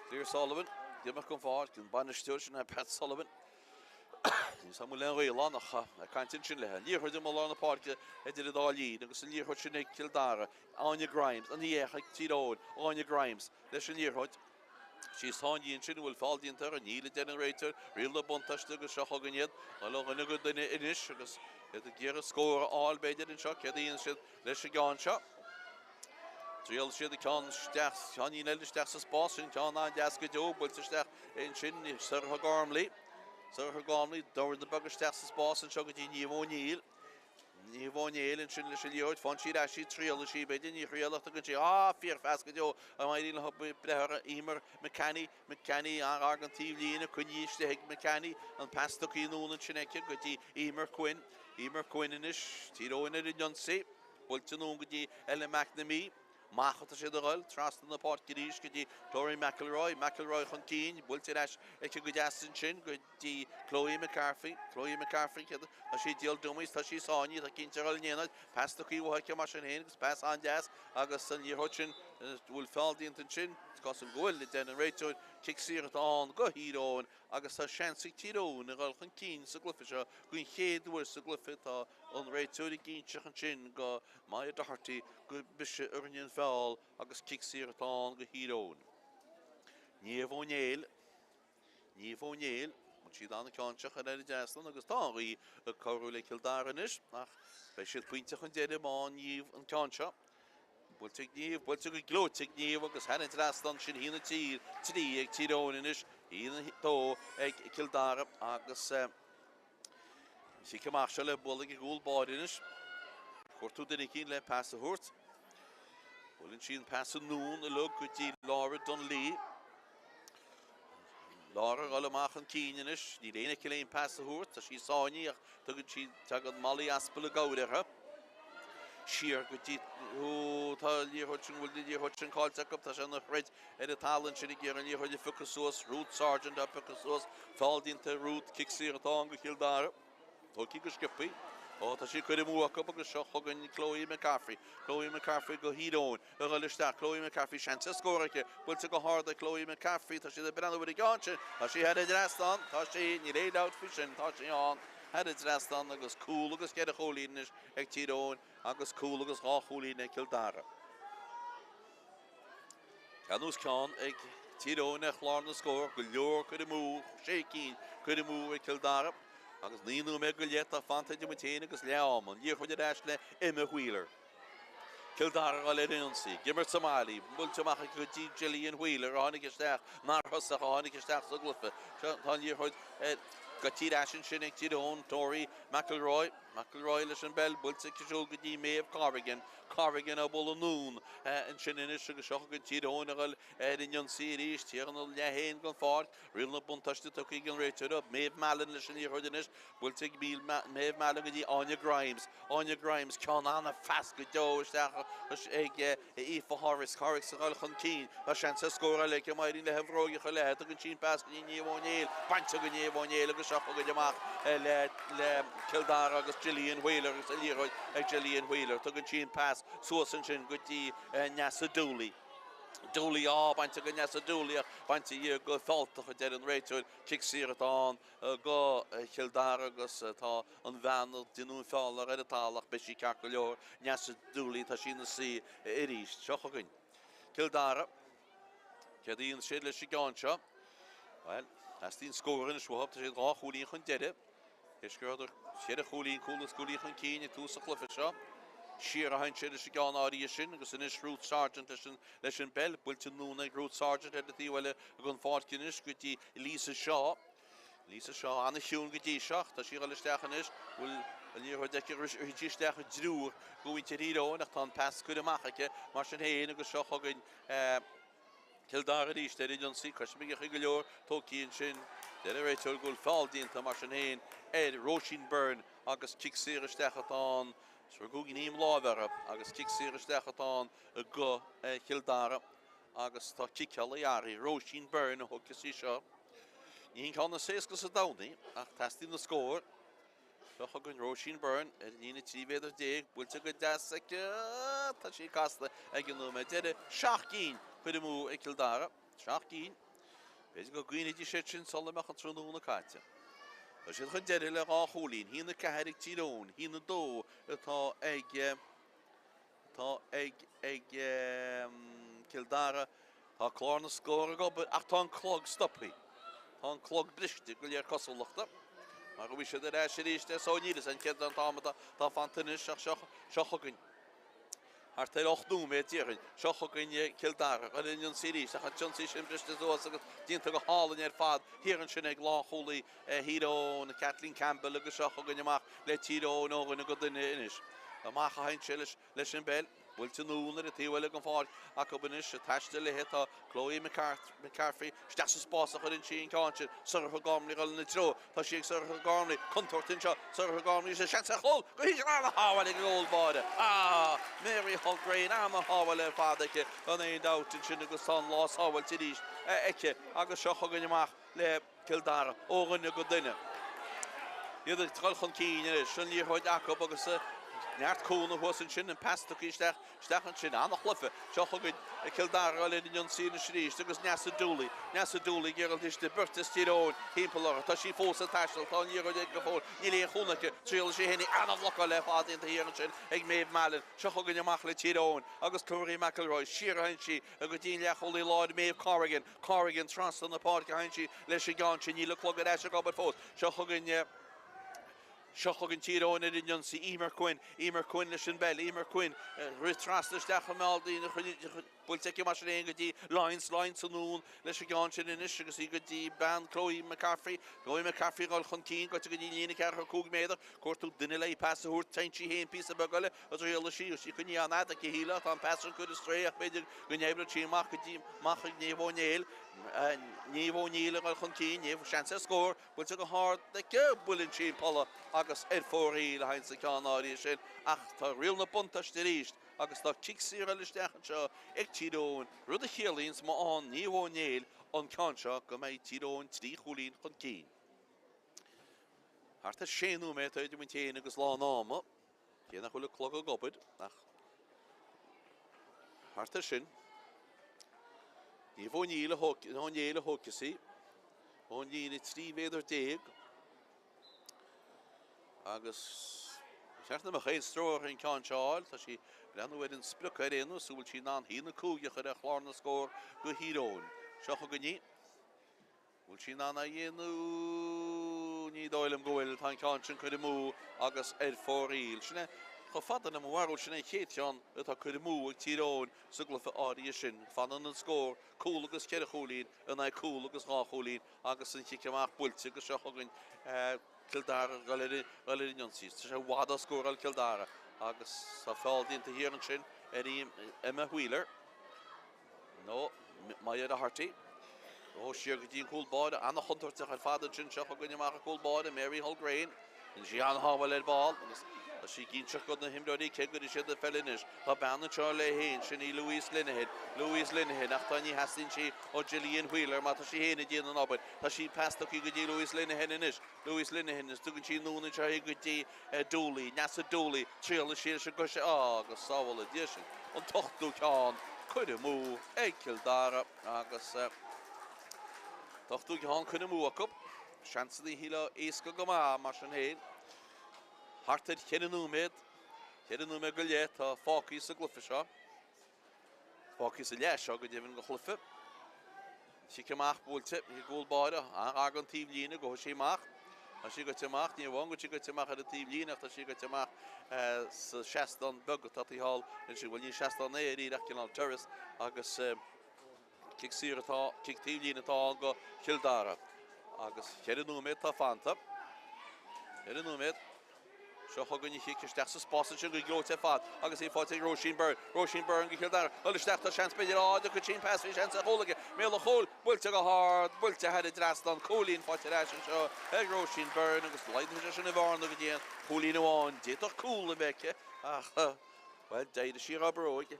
Claire Sullivan ag imeacht den pháirc, an bainisteoir sin Pat Sullivan. Níl 's agam an bhfuil aon ghaol ann ach ag caint ansin léi. An liathróid amuigh i lár na páirce idir an dá linn agus an liathróid sin ag Cill Dara, Áine Grimes, ina dhiaidh ag Tír Eoghain, Áine Grimes leis an liathróid. Sí sáinnithe ansin, an bhfuil feall déanta uirthi? Níl, a deir an réiteoir. Riail na buntáiste agus seo chugainn iad. Dul ó dhuine go duine anois agus iad ag iarraidh scór a fháil b'fhéidir anseo. Céard a dhéanann siad leis an gceann seo? Triail siad an ceann isteach, ceainnín eile isteach sa spás sin, ceann an-deas go deo, buailte isteach ansin, Sorcha Gormley. Sorcha Gormley, dorn beag isteach sa spás anseo go dtí Niamh O'Neill. Niamh O'Neill ansin leis an liathróid, faigheann sí ar ais í, triaileann sí, b'fhéidir, ní thriail ach tugann sí, ah, fíorphas go deo, an éiríonn leo breith orthu, Emer McCanny, McCanny, an-ghar don taobhlíne, coinnithe istigh ag McCanny, an pas tugtha anonn ansin aici go dtí Emer Quinn, Emer Quinn anois, Tír Eoghain ar an ionsaí, buailte anonn go dtí Ella McNamee. Amach atá siad a dhul trasna na páirce arís go dtí Chloe McElroy, McElroy chun cinn, buailte ar ais aici go deas ansin go dtí Chloe McCarthy, Chloe McCarthy, tá sí ag díol dummies, tá sí sáinnithe, tá cinnte a dhul in aon áit, pas tugtha uaithi aici mar sin féin agus pas an-deas agus an liathróid sin, bhfuil feall déanta ansin, is cosúil go bhfuil, a deir an réiteoir, cic saor atá ann go Thír Eoghain agus tá seans ag Tír Eoghain a dhul chun cinn sa gcluiche seo den chéad uair sa gcluiche tá an réiteoir ag inseacht ansin go Maya Doherty go b'ise a rinne an feall agus cic saor atá ann go Thír Eoghain. Niamh Ó Néill, Niamh Ó Néill, bhfuil siad an ceann seo a chur ar an dtrasnán agus tá an ghaoth ag cabhrú le Cill Dara anois ach beidh siad pointe chun deiridh má fhaigheann Niamh an ceann seo. Buailte ag Niamh, buailte go gleoite ag Niamh agus thar an trasnán sin 1-3, 3 ag Tír Eoghain anois, 1-2 ag Cill Dara agus Cic amach seo le bualadh ag an gcúl báire anois. Cuartú duine eicínt le pas a thabhairt. Buaileann sí an pas anonn uilig go dtí Laura Donnelly. Laura ag dul amach chun cinn anois. Níl éinne aici le aon pas a thabhairt. Tá sí sáinnithe ach tugann sí, tagann Molly Aspel i gcabhair uirthi. Siar go dtí, ó, tá an liathróid sin, bhfuil an liathróid sin caillte acu, tá sé ina throid ar an talamh ansin ag iarraidh an liathróid a phiocadh suas, Ruth Sargent á piocadh suas, feall déanta ar Ruth, cic saor atá ann go Chill Dara. Tógtha go sciobtha. Ó, tá sí curtha amú acu agus seo chugainn Chloe McCaffrey. Chloe McCaffrey go Thír Eoghain a dhul isteach. Chloe McCaffrey, seans ar scór aici. Buailte go hard ag Chloe McCaffrey. Tá siad ag breathnú ar an gceann sin. Tá sí thar an dtrasnán. Tá sí, níl aon dabht faoi sin, tá sí ann thar an dtrasnán agus cúl agus cheithre chúilín anois ag Tír Eoghain agus cúl agus dhá chúilín ag Cill Dara. Ceann os cionn ag Tír Eoghain ar chlár na scór, go leor curtha amú, sé cinn curtha amú ag Cill Dara agus 9 nóiméad go leith atá fanta idir muid féin agus leath ama. An liathróid ar ais le Emma Wheeler. Cill Dara ag dul ar an ionsaí, ag imirt sa mbaile, buailte amach aici go dtí Gillian Wheeler a tháinig isteach, nár thosach, a tháinig isteach sa gcluiche. Seo, tá an liathróid gaibhte ar ais ansin ag Tír Eoghain, Tori McElroy. McElroy leis an bpeil, buailte aici siúd go dtí Maeve Corrigan. Corrigan á bualadh anonn ansin anois agus seo chugainn Tír Eoghain a dhul ar an ionsaí arís. Thiar ina leath féin den pháirc. Riail na buntáiste tugtha ag an réiteoir. Maeve Mallon leis an liathróid anois. Buailte ag Maeve Mallon go dtí Áine Grimes. Áine Grimes, ceann an-phas go deo isteach ag Aoife Horrocks. Horrocks a dhul chun cinn. Tá seans ar scór eile aici má éiríonn léi an bhróig a chur léi. Tugann sí an pas go dtí Niamh O'Neill. Bainte go Niamh O'Neill agus seo chugainn amach le le Cill Dara agus Gillian Wheeler agus an liathróid ag Gillian Wheeler. Tugann sí an pas suas ansin go dtí Neasa Dooley. Dooley, á, bainte go Neasa Dooley ach bainte dhi go fealltach a deir an réiteoir. Cic saor atá ann go Chill Dara agus tá an bhean a déanadh an feall uirthi ar an talamh ach beidh sí ceart go leor. Neasa Dooley, tá sí ina suí arís. Seo chugainn Cill Dara. Céard a dhéanfaidh siad leis an gceann seo? Bhuel, teastaíonn scór anois uathu. Tá siad dhá chúilín chun deiridh. Théis go rabhadar cheithre chúilín, cúl is cúilín chun cinn ag tús an chluiche seo. Siar a théann siad leis an gceann áirithe sin agus anois Ruth Sargent leis an leis an bpeil. Buailte anonn ag Ruth Sargent ar an taobh eile den pháirc anois go dtí Lisa Shaw. Lisa Shaw an-chiúin go dtí seo ach tá sí ag dul isteach anois. Bhfuil an liathróid aici? Rith sí isteach i dtriúr go mhuintir Thír Eoghain ach tá an pas curtha amach aici mar sin féin agus seo chugainn Cill Dara arís ar an ionsaí. Coismigeacha go leor tógtha ansin. Deir an réiteoir go bhfuil feall déanta mar sin féin ar Róisín Byrne agus cic saor isteach atá ann. Rugadh gníom láimhe uirthi agus cic saor isteach atá ann go Chill Dara agus tá ciceálaí uirthi. Róisín Byrne a thógfas í seo. Ní hin ceann is éasca sa domhan í, ach teastaíonn na scóir. Seo chugainn Róisín Byrne ar an líne 13 mhéadar, buailte go deas aici. Tá sí casta ag an nóiméad deiridh. Seacht gcinn curtha amú ag Cill Dara. Seacht gcinn. B'fhéidir go gcuimhneoidís air sin sula mbeadh an tráthnóna caite. Tá siad chun deiridh le dhá chúilín, 1-4 ag Tír Eoghain, 1-2 atá ag. Atá ag ag Cill Dara. Tá clár na scór ag obair ach tá an clog stoptha. Tá an clog briste go léir cosúlachta. Mar go bhfuil siad ar ais arís so níl fhios agam céard é an t-am atá fanta anois ach seo seo chugainn. Thart ar 8 nóiméad déarfainn. Seo chugainn Cill Dara. Ar an ionsaí arís ach an t-ionsaí sin briste suas agus déanta go hálainn ar fad thiar ansin ag lánchúlaí Thír Eoghain, Kathleen Campbell agus seo chugainn amach le Tír Eoghain ó dhuine go duine anois. Amach a théann sé leis an bpeil. Buailte anonn ar an taobh eile den pháirc acu anois. Ag taisteal léi tá Chloe McCarthy. Isteach sa spás a chuireann sí an ceann sin. Sorcha Gormley ag dul ina treo. Tá sí ag Sorcha Gormley. Contúirt anseo. Sorcha Gormley. Seans ar chúl! Go híseal ana-shábháil ag an gcúl báire. Ah! Mary Hulgraine ana-shábháil ar fad aici gan aon dabht ansin agus tá an lá sábháilte arís aici agus seo chugainn amach le Cill Dara, ó dhuine go duine. Iad ag dul chun cinn anois, an liathróid acu agus neart cúnamh thuas ansin, an pas tugtha isteach, isteach ansin. An-chluiche. Seo chugainn Cill Dara ag dul ar an ionsaí anois arís agus Neasa Dooley. Neasa Dooley ag iarraidh istigh beirt as Tír Eoghain timpeall uirthi. Tá sí fós ag taisteal, tá an liathróid aici go fóill, níl aon chúnamh aici. Triailfidh sí féin í. An-bhlocáil ar fad déanta thiar ansin ag Maeve Mallon. Seo chugainn amach le Tír Eoghain agus Tori McElroy. Siar a théann sí go dtí an leathchúlaí láir Maeve Corrigan. Corrigan trasna na páirce a théann sí leis an gceann sin. Níl an clog ar ais ag obair fós. Seo chugainn Seo chugainn Tír Eoghain ar an ionsaí. Emer Quinn. Emer Quinn leis an bpeil. Emer Quinn rith trasna isteach i mbeal daoine. Buailte aici mar sin féin go dtí Lyons. Lyons anonn leis an gceann sin anois agus í go dtí bean Chloe McCaffrey. Chloe McCaffrey ag dul chun cinn. Gaibhte go dtí líne ceathracha cúig méadar. Cuartú duine le pas a thabhairt. Téann sí féin píosa beag eile. Thriailfidh sí, sí coinnithe an-fhada aici shílfeá, tá an pas sin curtha ar strae ach b'fhéidir go n-oibreodh sí amach go dtí amach chuig Niamh O'Neill. Niamh O'Neill ag dul chun cinn, Niamh, seans ar scór, buailte go hard aici, buaileann sí an polla agus ar fóraoil a théann sa cheann áirithe sin ach tá riail na buntáiste arís agus tá cic saor eile isteach anseo ag Tír Eoghain, rud a chiallaíonns má fhaigheann Naomh Ó Néill an ceann seo go mbeidh Tír Eoghain 3 chúilín chun cinn. Thart ar 6 nóiméad atá idir muid féin agus lán ama, cé nach bhfuil an clog ag obair ach thart ar sin. Niamh O'Neill a O'Neill a thógfas í ón líne 13 mhéadar. Agus ba cheart nach mbeadh aon stró uirthi an ceann seo a fháil. Tá sí ag breathnú ar an sprioc ar aon nós, an bhfuil sí in ann 1-5 a chur ar chlár na scór do Thír Eoghain. Seo chugainn í. Bhfuil sí in ann é a dhéanamh? Ní dóigh liom go bhfuil. Tá an ceann sin curtha amú agus ar fóraoil. Sin é, chomh fada le mo bharúil, sin é an chéad cheann atá curtha amú ag Tír Eoghain sa gcluiche áirithe sin. Fanann an scór, cúl agus cheithre chúilín in aghaidh cúl agus dhá chúilín. agus an chic amach buailte agus seo chugainn Cill Dara ag dul ar an ionsaí. Tá sé i bhfad ó scóráil Cill Dara agus tá feall déanta thiar ansin ar Emma Wheeler nó Maya Doherty. Ó siar go dtí an cúl báire, an-chontúirteach ar fad ansin seo chugainn amach an cúl báire, Mary Hulgraine. Rinne sí an-shábháil ar ball agus tá sí ag inseacht do na himreoirí cé go gcuirfidh siad an pheil anois. Tá bean anseo léi féin, sin í Louise Linehan. Louise Linehan, ach tá ní theastaíonn sí ó Gillian Wheeler mar tá sí féin ag déanamh an obair. Tá sí pas tugtha go dtí Louise Linehan anois. Louise Linehan is tugann sí anonn anseo í go dtí Dooley. Neasa Dooley, triailfidh sí leis an gcois agus sábhála Dia sinn. An t-ochtú ceann curtha amú ag Cill Dara agus an t-ochtú ceann curtha amú acu. Seansanna a shílfeá éasca go maith, mar sin féin. Thart ar cheithre nóiméad, cheithre nóiméad go leith atá fágtha sa gcluiche seo. Fágtha sa leath seo go deimhin den chluiche. Cic amach buailte ag an gcúl báire, an-ghar don taobhlíne, gabhfaidh sí amach. Tá sí gaibhte amach, ní amháin go bhfuil sí gaibhte amach ar an taobhlíne ach tá sí gaibhte amach sa seastán beag atá taobh thall ansin. Bhuel ní seastán é dáiríre ach cineál terrace agus Cic saor atá, cic taobhlíne atá ann do Chill Dara. Agus cheithre nóiméad atá fanta. Cheithre nóiméad. Seo chugainn an chic isteach sa spás ansin go gleoite ar fad agus í faighte ag Róisín Byrne. Róisín Byrne go Cill Dara. Dul isteach tá seans b'fhéidir á d'fhiuchadh sí an pas bhí seans ar chúl aici. Béal an chúil buailte go hard, buailte thar an dtrasnán. Cúilín faighte ar ais anseo ag Róisín Byrne agus laghdaíonn sé sin an bhearna go dtí an chúilín amháin. D'fhéadfadh cúl a bheith aici ach, bhuel, d'éirigh sí as a bróig.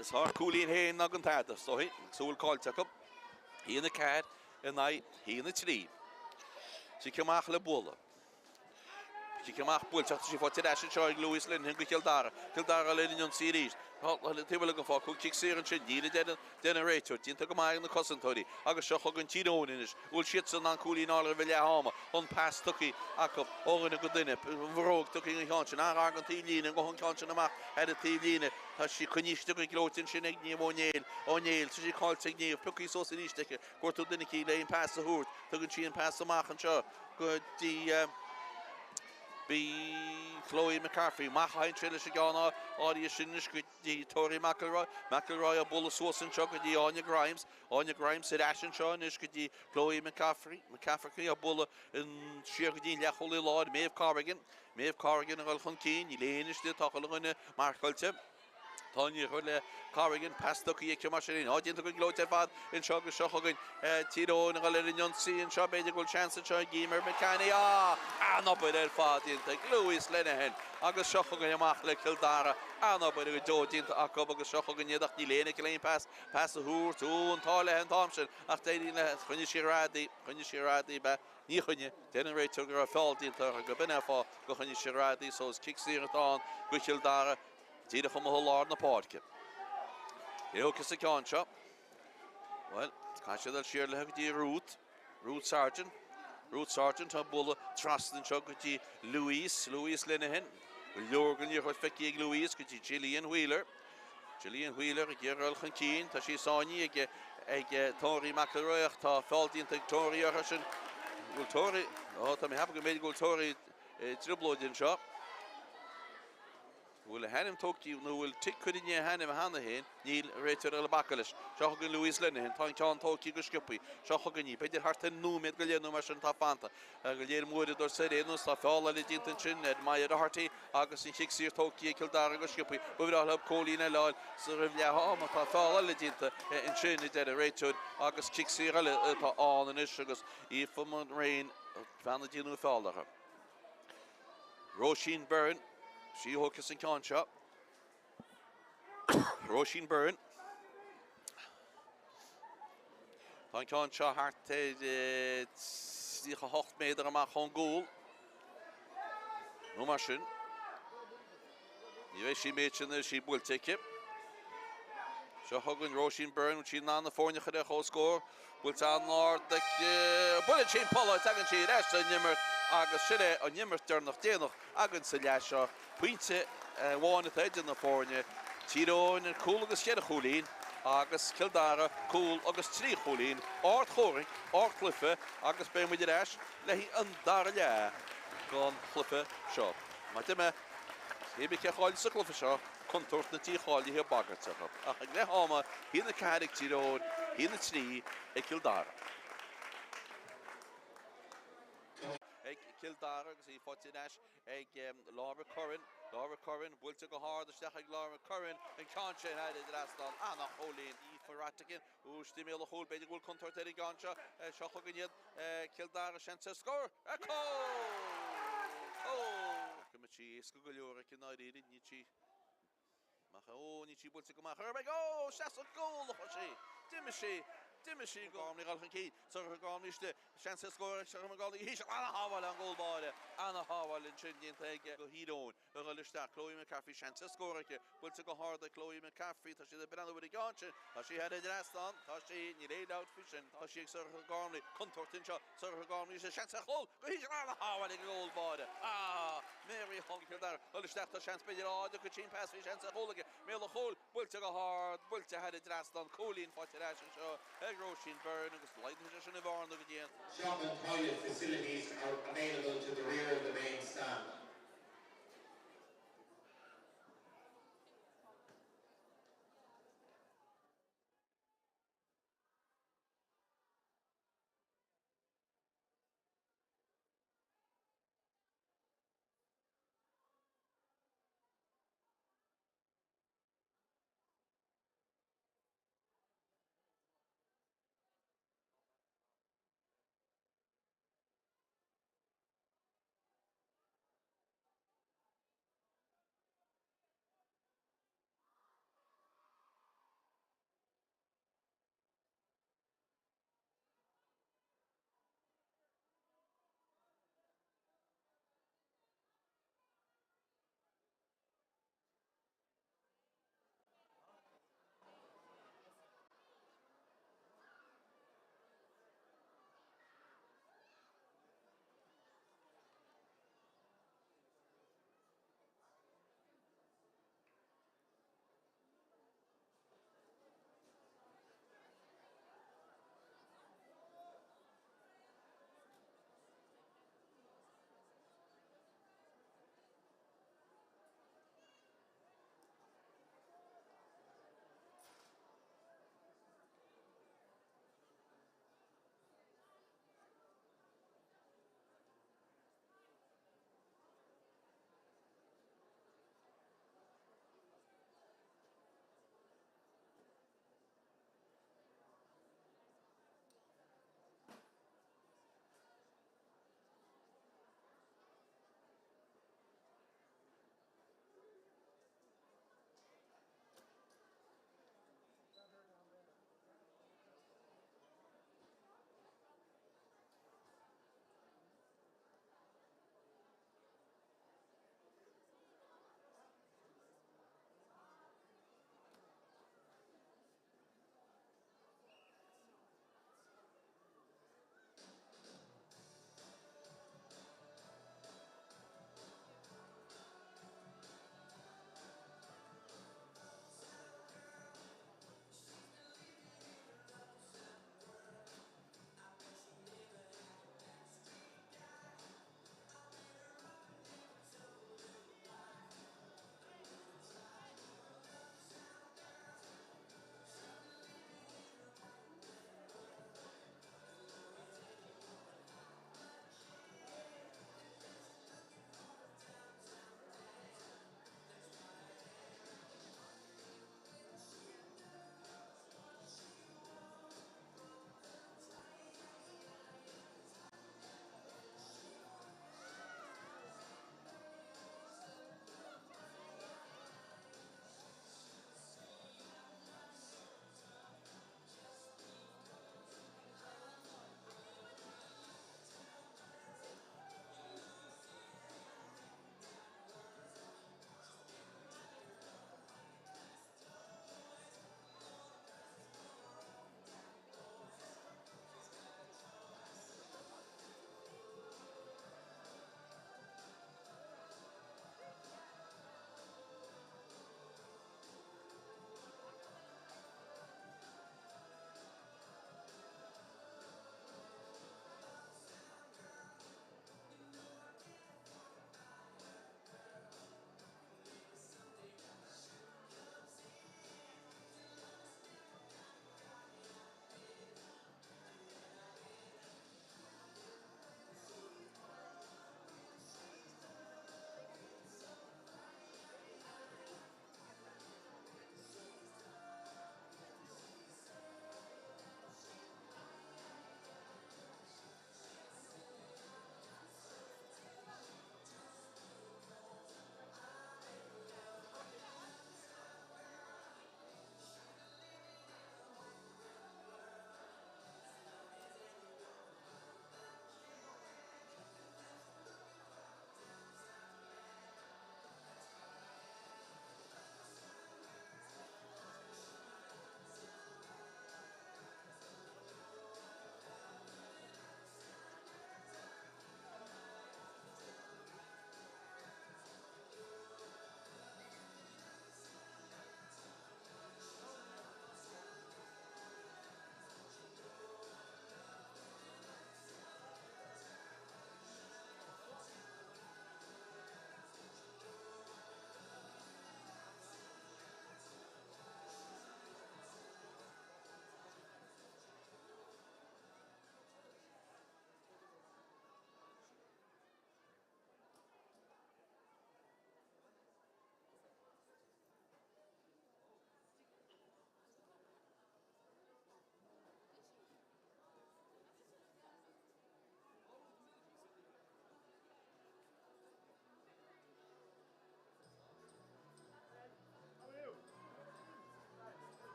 Is fearr cúilín féin ná gan tada, is dóigh, agus a bhfuil caillte acu. 1-4 in aghaidh 1-3. Cic amach le bualadh. Cic amach buailte ach tá sí faighte ar ais anseo ag Louise Linehan go Cill Dara. Cill Dara ar an ionsaí arís. Taobh eile den pháirc, thug cic saor ansin. Níl a deir an réiteoir. Déanta go maith ag na cosantóirí. Agus seo chugainn Tír Eoghain anois. Bhfuil siadsan in ann cúilín a fháil roimh leath ama? An pas tugtha acu ó dhuine go duine. An bhróg tugtha ag an cheann sin. An-ghar don taobhlíne. An gabhfaidh an ceann sin amach ar an taobhlíne. Tá sí coinnithe istigh go gleoite ansin ag Niamh Ó Néill. Ó Néill. Tá sí caillte ag Niamh. Pioctha suas arís aici. Cuartú duine aici le an pas a thabhairt. Tugann sí an pas amach anseo go dtí Bhí Chloe McCarthy. Amach a théann sé leis an gceann áirithe sin anois go dtí Tori McElroy. McElroy á bualadh suas anseo go dtí Áine Grimes. Áine Grimes ar ais anseo anois go dtí Chloe McCafferty, McCafferty á bualadh siar go dtí an leathchúlaí láir, Maeve Corrigan. Maeve Corrigan ag dul chun cinn, níl éinne istigh, tá chuile dhuine marcáilte. Tá an liathróid le Corrigan, pas tugtha aici mar sin féin. Á déanta go gleoite ar fad anseo agus seo chugainn Tír Eoghain ag dul ar an ionsaí anseo. B'fhéidir go bhfuil seans anseo ag Emer McCanny. Á! An-obair ar fad déanta ag Louise Lenihan agus seo chugainn amach le Cill Dara. An-obair go deo déanta acu agus seo chugainn iad ach níl éinne aici le aon pas Pas a thabhairt, ó, an t-ádh léi an t-am sin, ach d'éirigh léi, choinnigh sí ar fhad í, choinnigh sí ar fhad í, b'ea, ní choinnigh, deir an réiteoir go raibh feall déanta uirthi, go b'in é an fáth gur choinnigh sí ar fhad í, so is cic saor atá ann do Chill Dara, díreach amuigh i lár na páirce. Cé a thógfas an ceann seo? Bhuel, caithfidh sé dul siar léi go dtí Ruth. Ruth Sargent, Ruth Sargent á bualadh trasna anseo go dtí Louise, Louise Linehan. Go leor den liathróid feicthe ag Louise go dtí Gillian Wheeler. Gillian Wheeler ag iarraidh dul chun cinn. Tá sí sáinnithe ag ag Tori McElroy ach tá feall déanta ag Tori uirthi sin. Bhfuil Tori, ó tá mé ag ceapadh go mb'fhéidir go bhfuil Tori i dtrioblóid anseo. Bhfuil a hainm tógtha nó bhfuil tic curtha i ndiaidh a hainm cheana féin? Níl, réiteoir eile ag bacadh leis. Seo chugainn Louise Lenihan. Tá an ceann tógtha go sciobtha. Seo chugainn í. B'fhéidir thart ar nóiméad go leith nó mar sin atá fanta. Go léir mór ag dul soir ar aon nós. Tá feall eile déanta ansin ar Maya Doherty agus an chic saor tógtha ag Cill Dara go sciobtha. Ba bhreá leo cúilín eile a fháil sa roimh leath ama. Tá feall eile déanta ansin, a deir an réiteoir agus cic saor eile atá ann anois agus Aoife Mulrane ag déanamh feall orthu. Róisín Byrne, sí a thógfas an ceann seo. Róisín Byrne. Tá an ceann seo thart ar 38 méadar amach ón gcúl. Nó mar sin. Ní bheidh sí an méid sin anois í buailte aici. Seo chugainn Róisín Byrne, bhfuil sí in ann na foirne a chur ar comhscór. Buailte an-ard aici. Buaileann sí an polla, tagann sí ar ais san imirt agus sin é an imirt deireanach déanach againn sa leath seo. Pointe amháin atá idir na foirne, Tír Eoghain cúl agus cheithre chúilín agus Cill Dara cúl agus trí chúilín. Ardchomhrac, ardchluiche agus beidh muid ar ais le haghaidh an dara leath den chluiche seo. Má d'imigh, cé bith cé a chaillfeas sa chluiche seo, contúirt na dícháilithe ag bagairt orthu. Ach ag leath ama, 1-4 ag Tír Eoghain, 1-3 ag Cill Dara. Ag Cill Dara agus í faighte ar ais ag Laura Curran. Laura Curran buailte go hard isteach ag Laura Curran. An ceann sin thar an dtrasnán. Ana-chúilín. Aoife Rhatigan. Istigh i mbéal an chúil. B'fhéidir go bhfuil contúirt ar an gceann seo. Seo chugainn iad. Cill Dara seans ar scór. Cúl! Cúl! Go mbeadh sí éasca go leor aici i ndáiríre. Níl sí Amach ó, níl sí buailte go maith chor ar bith. Ó, isteach sa gcúl a chuaigh sí. D'imigh sí. D'imigh sí go Gormley dhul chun cinn. Sorcha Gormley istigh. Seans ar scór ag Sorcha McGauley. Híseal. Ana-shábháil ón gcúl báire. Ana-shábháil ansin déanta aige go Thír Eoghain. A dhul isteach. Chloe McCaffrey. Seans ar scór aici. Buailte go hard ag Chloe McCaffrey. Tá siad ag breathnú ar an gceann sin. Tá sí thar an dtrasnán. Tá sí. Níl aon dabht faoi sin. Tá sí ag Sorcha Gormley. Contúirt anseo. Sorcha Gormley istigh. Seans ar chúl. Go híseal. Ana-shábháil ag an gcúl báire. Ah! Mary Hull Cill Dara dul isteach tá seans b'fhéidir á de chuid pas bhí seans ar chúl aici mbéal an chúil buailte go hard buailte thar an dtrasnán cúilín faighte ar ais anseo ag Róisín Byrne agus laghdaíonn sé sin an bhearna go dtí an Shop and toilet facilities are available to the rear of the main stand.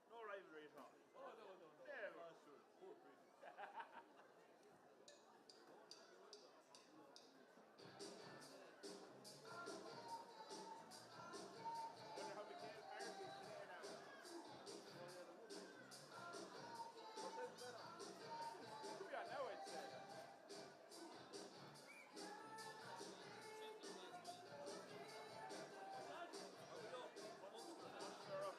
No rivalry at all. Oh, no, no, no. Never. Oh, sure. Poor priest. Wonder how McHale Park is today now. What time's that on? Could be on now, I'd say. What's that? They're up.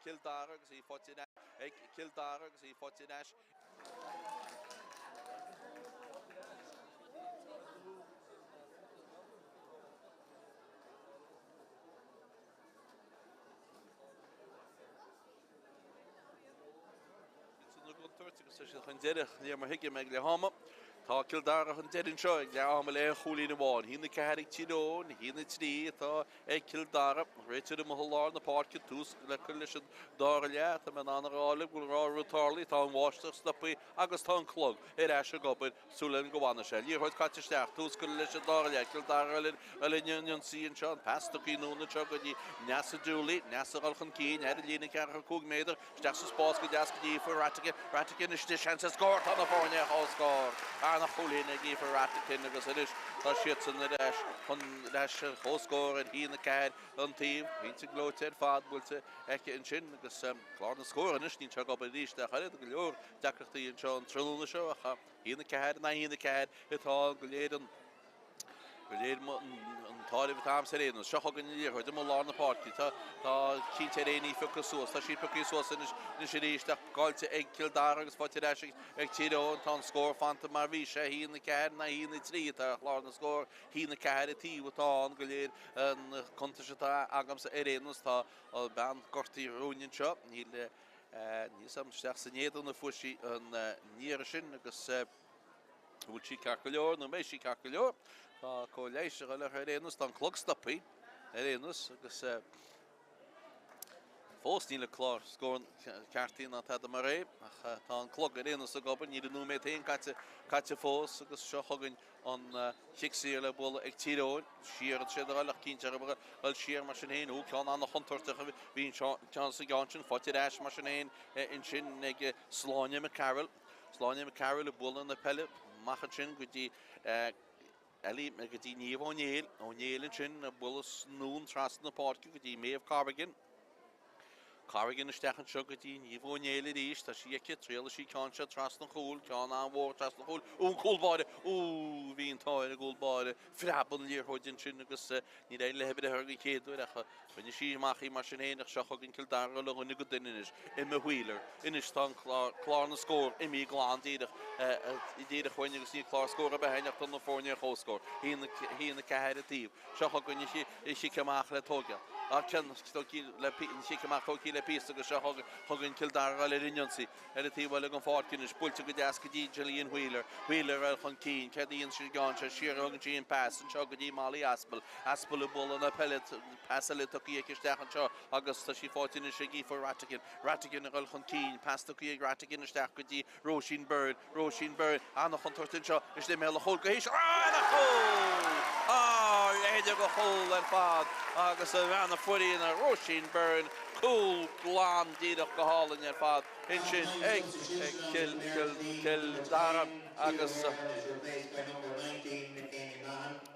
Cill Dara agus í faighte ag Cill Dara agus í faighte ar ais. Ins an gcontúirt agus tá siad chun deiridh, de réir mar a thuigim, ag leath ama. Tá Cill Dara chun deiridh anseo ag leath ama le aon chúilín amháin. 1-4 ag Tír Eoghain, 1-3 atá ag Cill Dara. Réiteoir amuigh i lár na páirce, tús le cur leis an dara leath. Tá mé in ann a rá libh go bhfuil rá rud tarlaithe, tá an bháisteach stoptha agus tá an clog ar ais ag obair. Súil agam go bhfanfaidh sé. Liathróid caite isteach, tús curtha leis an dara leath. Cill Dara ag dul ar an ionsaí anseo. An pas tugtha anonn anseo go dtí Neasa Dooley. Neasa ag dul chun cinn ar an líne 45 méadar. Isteach sa spás go deas go dtí Aoife Rhatigan. Rhatigan istigh, seans ar scór. Tá na foirne ar comhscór. Ana-chúilín ag Aoife Rhatigan agus anois tá siadsan ar ais chun ar ais ar comhscór ar 1-4 an taobh. Pointe gleoite ar fad buailte aici ansin agus clár na scór anois níl sé ag obair arís ach oiread. Go leor deacrachtaí anseo an tráthnóna seo ach 1-4 in aghaidh 1-4 atá go léir an go léir an t-áireamh atá a'msa ar aon nós. Seo chugainn an liathróid amuigh i lár na páirce. Tá tá cinnte ar éinní pioctha suas. Tá sí pioctha suas anois anois arís ach caillte ag Cill Dara agus faighte ar ais ag ag Tír Eoghain. Tá an scór fanta mar bhí sé, 1-4 in aghaidh 1-3 atá ar chlár na scór. 1-4 an taobh atá ann go léir an cuntas atá agamsa ar aon nós. Tá bean gortaithe romhainn anseo. Níl Níl a fhios agam isteach san éadan a fuair sí an iarraidh sin agus an bhfuil sí ceart go leor nó an mbeidh sí ceart go leor. Tá cóir leighis a dhul uirthi ar aon nós, tá an clog stoptha ar aon nós agus fós níl an clár scór ceartaithe ná tada mar é ach tá an clog ar aon nós ag obair, níl an nóiméad féin caite caite fós agus seo chugainn An chic saor le bualadh ag Tír Eoghain. Siar atá siad a dhul ach cinnte orthu a dhul siar mar sin féin. Ó, ceann an-chontúirteach a bhí sa gceann sin. Faighte ar ais mar sin féin ansin ag Sláine McCarroll. Sláine McCarroll ag bualadh na peile amach ansin go dtí Ellie, go dtí Niamh Ó Néill. Ó Néill ansin ag bualadh anonn trasna na páirce go dtí Méabh Corrigan. Corrigan isteach anseo go dtí Niamh Ó Néill arís. Tá sí aici. Triailfidh sí ceann seo trasna an chúil. Ceann an-mhór trasna an chúil. Ón gcúl báire! Ó, bhí an t-ádh ar an gcúl báire. Phreab an liathróid ansin agus níor éirigh léi breith uirthi den chéad uair ach rinne sí amach í mar sin féin. Ach seo chugainn Cill Dara le dhuine go duine anois. Emma Wheeler. Anois tá an clár, clár na scór imithe glan díreach, díreach uainn agus níl clár scór ar bith againn ach tá na foirne ar comhscór. 1-4 an taobh. Seo chugainn an chic amach le tógáil. Ceann le an chic amach tógtha le píosa agus seo chugainn Cill Dara ag dul ar an ionsaí ar an taobh eile den pháirc anois. Buailte go deas go dtí Gillian Wheeler. Wheeler ar chun cinn. Céard a dhéanann sí an gceann seo? Siar a thugann sí an pas anseo go dtí Molly Aspell. Aspell ag bualadh na peile. Pas eile tugtha aici isteach anseo agus tá sí faighte anois ag Aoife Rhatigan. Rhatigan ag dul chun cinn. Pas tugtha ag Rhatigan isteach go dtí Róisín Byrne, Róisín Byrne, ana-chontúirt anseo, is i mbéal an chúil go híseal, ana-chúl! Á, a leithéid de chúl ar fad agus an bhean a fuair í ná Róisín Byrne, cúl glan díreach go hálainn ar fad ansin ag Cill, Cill, Cill Dara agus.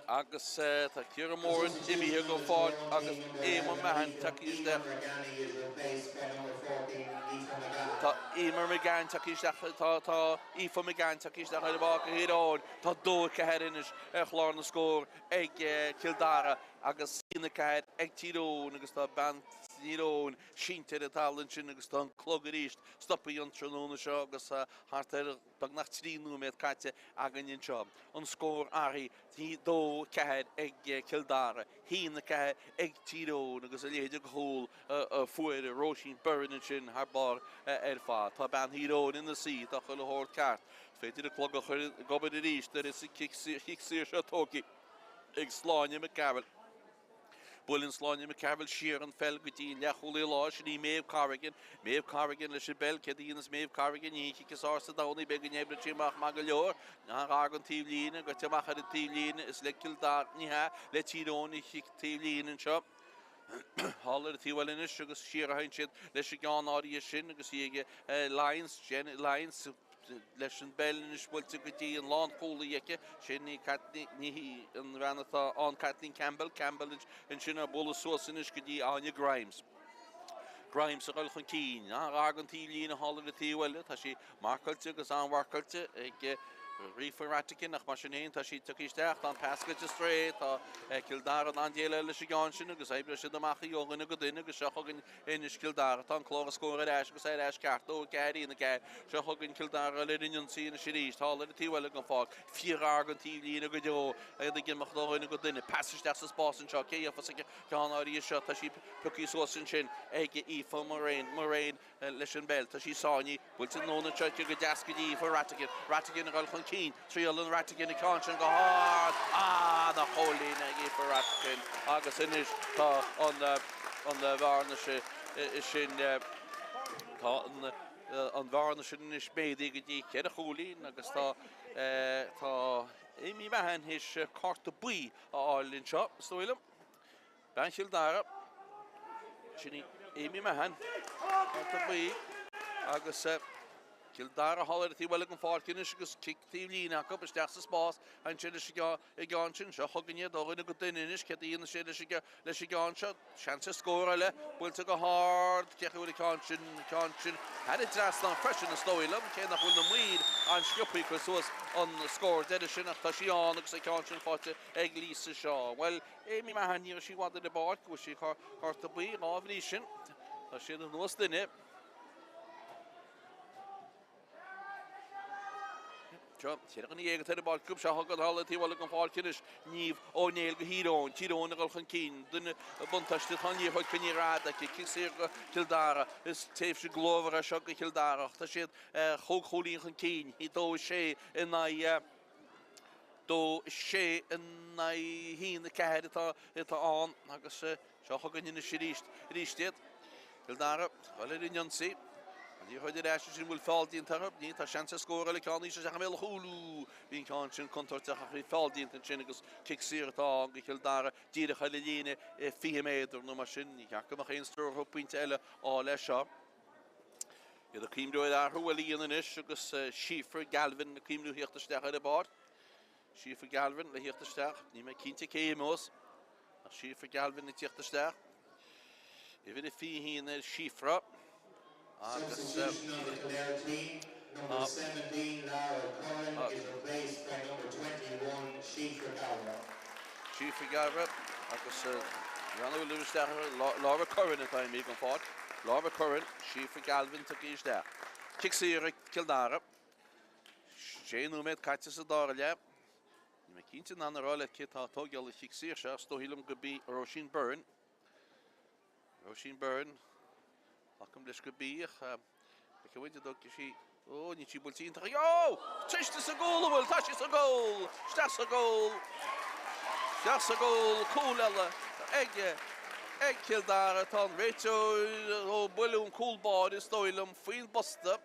Agus tá Ciara Moran imithe den pháirc agus Eimear Mahon tagtha isteach. Tá Eimear McGann tagtha isteach, tá tá Aoife McGann tagtha isteach ar an bpáirc do Thír Eoghain. Tá 2-4 anois ar chlár na scór ag Cill Dara agus 1-4 ag Tír Eoghain agus tá bean Thír Eoghain sínte ar an talamh ansin agus tá an clog arís stoptha an tráthnóna seo agus thart ar Beagnach 3 nóiméad caite againn anseo. An scór athraithe, 2, 4 ag Cill Dara, 1, 4 ag Tír Eoghain agus a leithéid de chúl a fuair Róisín Byrne ansin thar barr ar fad. Tá bean Thír Eoghain ina suí, tá chuile shórt ceart. Is féidir an clog a chur ag obair arís nuair is an cic saor seo tógtha ag Sláine McCarroll. Buaileann Sláine McCarroll siar an pheil go dtí an leathchúlaí láir, sin í Méabh Corrigan. Méabh Corrigan leis an bpeil. Céard a dhéanas Méabh Corrigan? Ní an chic is fearr sa domhan í, b'fhéidir go n-oibreoidh sí amach maith go leor. An-ghar don taobhlíne, goite amach ar an taobhlíne, is le Cill Dara, ní hea, le Tír Eoghain an chic taobhlíne anseo. Thall ar an taobh eile anois agus siar a théann siad leis an gceann áirithe sin agus í ag Lyons, Jenny Lyons. leis an bpeil anois buailte go dtí an lánchúlaí aici, sin í ní hí an bhean atá ann, Kathleen Campbell, Campbell ansin á bualadh suas anois go dtí Áine Grimes. Grimes ag dul chun cinn, an-ghar don taobhlíne thall ar an taobh eile, tá sí marcáilte agus an-mharcáilte ag Aoife Rhatigan ach mar sin féin tá sí tugtha isteach, tá an pas goite strae, tá Cill Dara in ann déileáil leis an gceann sin agus oibreoidh siad amach í ó dhuine go duine agus seo chugainn anois Cill Dara. Tá an clár scóir ar ais agus ar ais ceart, 2, 4, 1, 4. Seo chugainn Cill Dara ar an ionsaí anois arís, thall ar an taobh eile den pháirc, fíorghar don taobhlíne go deo, iad ag imeacht ó dhuine go duine. Pas isteach sa spás anseo, cé a gheofas an ceann áirithe seo? Tá sí pioctha suas ansin ag Aoife Moran, Moran leis an bpeil. Tá sí sáinnithe, buailte anonn anseo aici go deas go dtí Aoife Rhatigan. Rhatigan ag dul chun cinn, triaileann Rhatigan an ceann sin go hard. Ana-chúilín ag Aoife Rhatigan agus anois tá an an bhearna sin tá an an bhearna sin anois méadaithe go dtí cheithre chúilín agus tá tá Amy Mahon théis cárta buí a fháil anseo, is dóigh liom. Bean Chill Dara, sin í Amy Mahon, cárta buí agus Cill Dara thall ar an taobh eile den pháirc anois agus cic taobh líne acu isteach sa spás ansin leis an gceann sin. Seo chugainn iad ó dhuine go duine anois, céard a dhéanfaidh sé leis an gceann seo? Seans ar scór eile, buailte go hard, cé chaoi a bhfuil an ceann sin, an ceann sin thar an trasnán freisin is dóigh liom, cé nach bhfuil na maoir an-sciobtha ag cur suas an scór deiridh sin ach tá sí ann agus an ceann sin faighte ag Lisa Shaw. Bhuel, Amy Mahon, ní raibh sí i bhfad ar an bpáirc, bhfuair sí cárta buí dhá bhrí sin. Tá siad anuas duine. Seo, 14 dhuine atá ar an bpáirc acu. Seo chugainn thall ar an taobh eile den pháirc anois. Niamh Ó Néill go Thír Eoghain. Tír Eoghain ag dul chun cinn. Duine buntáiste tá an liathróid coinnithe ar fad aici. Cic saor go Cill Dara. Is tréimhse glórmhar é seo go Chill Dara ach tá siad chúig chúilín chun cinn. 2, 6 in aghaidh 2, 6 in aghaidh 1, 4 atá atá ann agus seo chugainn anois arís arís iad. Cill Dara, dul ar an ionsaí. An liathróid ar ais ansin bhfuil feall déanta orthu. Ní, tá seans ar scór eile ceann íseal isteach i mbéal an chúil. Bhí an ceann sin contúirteach ach bhí feall déanta ansin agus cic saor atá ann go Cill Dara díreach ar an líne 20 méadar nó mar sin. Ní ceart go mbeadh aon stró orthu pointe eile a fháil leis seo. Iad ag cuimhniú ar athrú eile a dhéanamh anois agus Síofra Galvin ag cuimhniú theacht isteach ar an bpáirc. Síofra Galvin le theacht isteach. Níl mé cinnte cé a imeos ach Síofra Galvin ag teacht isteach. Uimhir a 21 ar Síofra agus Substitution on the Kildare team. Number 17, Lara Curran, is replaced by number 21, Síofra Galvin. Síofra Galvin agus an bhfuil isteach Laura Curran atá imithe den pháirc. Laura Curran, Síofra Galvin tugtha isteach. Cic saor ag Cill Dara. Sé nóiméad caite sa dara leath. Níl mé cinnte in ann a rá leat cé atá ag tógáil an chic saor seo. Is dóigh liom go b'í Róisín Byrne. Róisín Byrne, glacaim leis go b'í ach feicfidh muid an dtógfaidh sí, ó níl sí buailte iontach ag, ó! Tríd sa gcúl an bhfuil, tá sí sa gcúl! Isteach sa gcúl! Isteach sa gcúl, cúl eile ag ag Cill Dara, tá an réiteoir, ó buaileadh an cúl báire is dóigh liom faoin bposta,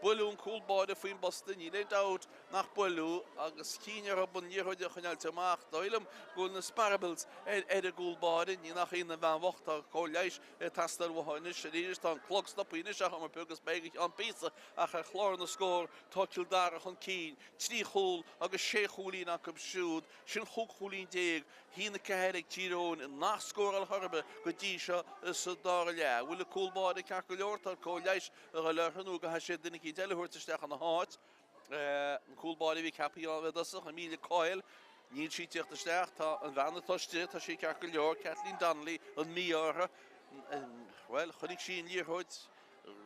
buaileadh an cúl báire faoin bposta, níl aon dabht nach buaileadh agus chinn orthu an liathróid a choinneáilt amach. Dóigh liom go bhfuil na sparables ar an gcúl báire. Ní nach ionadh an bhean bhocht, tá cóir leighis ag teastáil uaithi anois. Arís tá an clog stoptha anois ach am ar beag is beidh go ceann píosa ach ar chlár na scór tá Cill Dara chun cinn, trí chúl agus sé chúilín acu siúd. Sin chúig chúilín déag, 1-4 ag Tír Eoghain nach scóráil chor ar bith go dtí seo sa dara leath. Bhfuil an cúl báire ceart go leor? Tá cóir leighis a dhul uirthi nó go gcaithfidh siad duine eicínt eile a thabhairt isteach ina háit. An cúl báire a bhí ceaptha i dtosach, Amelia Coyle, níl sí ag tíocht isteach. Tá an bhean atá istigh, tá sí ceart go leor, Kathleen Donnelly, an mí-ádh uirthi. Bhuel, chonaic sí an liathróid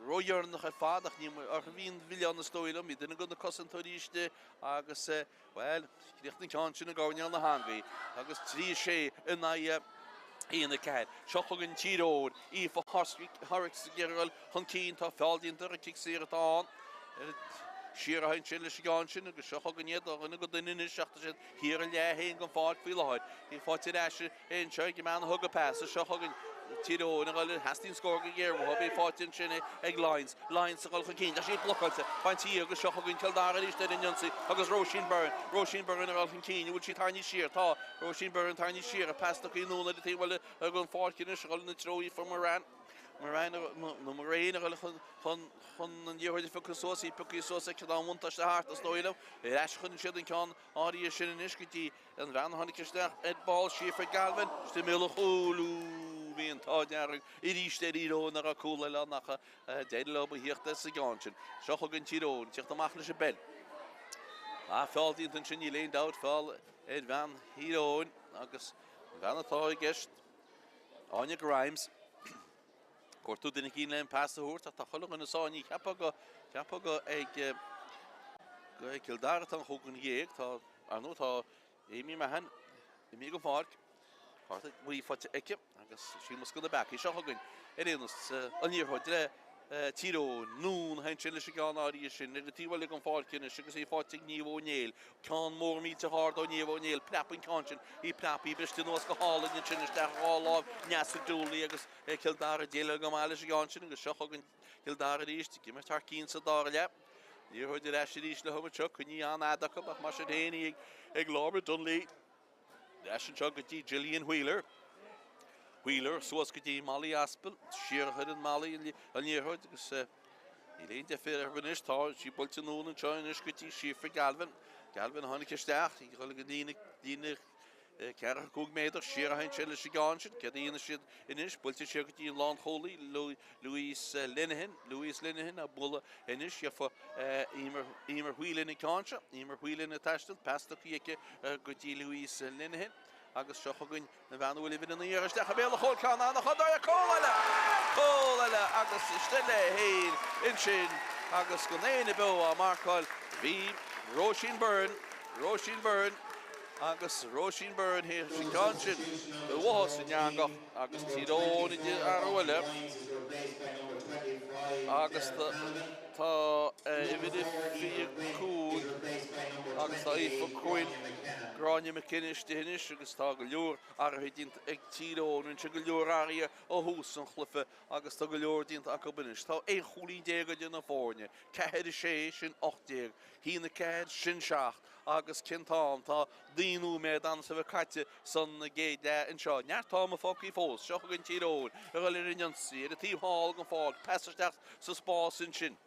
ródheireanach ar fad ach ní uirthi a bhí an milleán is dóigh liom. Bhí duine de na cosantóirí istigh agus, bhuel, chríochnaigh an ceann sin i gcoirnéal na heangaí agus 3 6 in aghaidh 1 4. Seo chugainn Tír Eoghain, Aoife Horrocks ag iarraidh a dhul chun cinn, tá feall déanta uirthi, cic saor atá ann. Siar ansin leis an gceann sin agus seo chugainn iad ó dhuine go duine anois ach tá siad thiar i leath féin den pháirc faoi láthair. Í faighte ar ais anseo ag an mbean a thug an pas seo chugainn Tír Eoghain a dhul theastaíonn scór go géar uathu. Í faighte ansin ag Lyons. Lyons a dhul chun cinn. Tá sí blocáilte. Bainte dhi agus seo chugainn Cill Dara arís ar an ionsaí agus Róisín Byrne. Róisín Byrne a dhul chun cinn. An bhfuil sí tarraingthe siar? Tá. Róisín Byrne tarraingthe siar. Pas tugtha anonn ar an taobh eile den pháirc anois a dhul ina treo Aoife Moran. Moran nó Moraine a dhul chun chun an liathróid a phiocadh suas. Í pioctha suas aici. Tá an bhuntáiste thart is dóigh liom. Ar ais a chuireann siad an ceann áirithe sin anois go dtí an bhean a tháinig isteach ar ball, Síofra Galvin, istigh i mbéal an chúil. Ooh, bhí an t-ádh dearg arís ar Thír Eoghain nach raibh cúl eile ann ach d'éirigh leo a thíocht sa gceann sin. Seo chugainn Tír Eoghain, tíocht amach leis an bpeil. Ah, feall déanta ansin, níl aon dabht, feall ar bhean Thír Eoghain agus an bhean atá i gceist, Áine Grimes. Cuartú duine eicínt le an pas a thabhairt ach tá chuile dhuine sáinnithe, cheapfá go, cheapfá go ag, go ag Cill Dara atá an chúig dhuine dhéag, tá, ar ndóigh tá Amy Mahon imithe den pháirc, cárta buí faighte aici agus sí i mbosca na bpeacaí. Seo chugainn ar aon nós an liathróid le Tír Eoghain. Anonn ansin leis an gceann áirithe sin ar an taobh eile den pháirc anois agus í faighte ag Niamh Ó Néill. Ceann mór millteach ard ó Niamh Ó Néill. Preab an ceann sin. Í preabtha, í briste anuas go hálainn ansin isteach i dhá láimh Neasa Dooley agus Cill Dara ag déileáil go maith leis an gceann sin agus seo chugainn Cill Dara arís ag imirt thar cinn sa dara leath. Liathróid ar ais arís leo anseo, coinnithe an-fhada acu ach mar sin féin í ag Laura Donnelly. Ar ais anseo go dtí Gillian Wheeler. Wheeler suas go dtí Molly Aspel. Siar a chuireann Molly an liathróid agus níl aon deifir orthu anois. Tá sí buailte anonn anseo anois go dtí Síofra Galvin. Galvin a tháinig isteach, í ag dul go líne líne 45 méadar siar ansin leis an gceann sin. Céard a dhéanfaidh siad anois? Buailte siar go dtí an lánchúlaí, Louise Lenihan. Louise Lenihan á bualadh anois. Gheofa Emer, Emer Whelan an ceann seo. Emer Whelan ag taisteal. Pas tugtha aici go dtí Louise Lenihan. Agus seo chugainn an bhean a bhfuil uimhir 9 uirthi isteach i mbéal an chúil. Ceann an-chun Cúl eile! Cúl eile agus istigh léi féin ansin agus gan éinne beo á marcáil. Bhí Róisín Byrne, Róisín Byrne, Agus Róisín Byrne théis an ceann sin a bhuachan san eangach agus Tír Eoghain ag athrú eile agus tá uimhir a 25 agus tá Aoife Quinn, Gráinne McKenna istigh anois agus tá go leor athruithe déanta ag Tír Eoghain. Rinne siad go leor athruithe ó thús an chluiche agus tá go leor déanta acu anois. Tá 11 chúilín idir na foirne, 4, 6, sin 18. 1, 4, sin 7 agus cén t-am? Tá 9 nóiméad ann a bheith caite san gcéad leath anseo. Neart ama fágtha fós. Seo chugainn Tír Eoghain ag dul ar an ionsaí ar an taobh thall den pháirc. Pas isteach sa spás ansin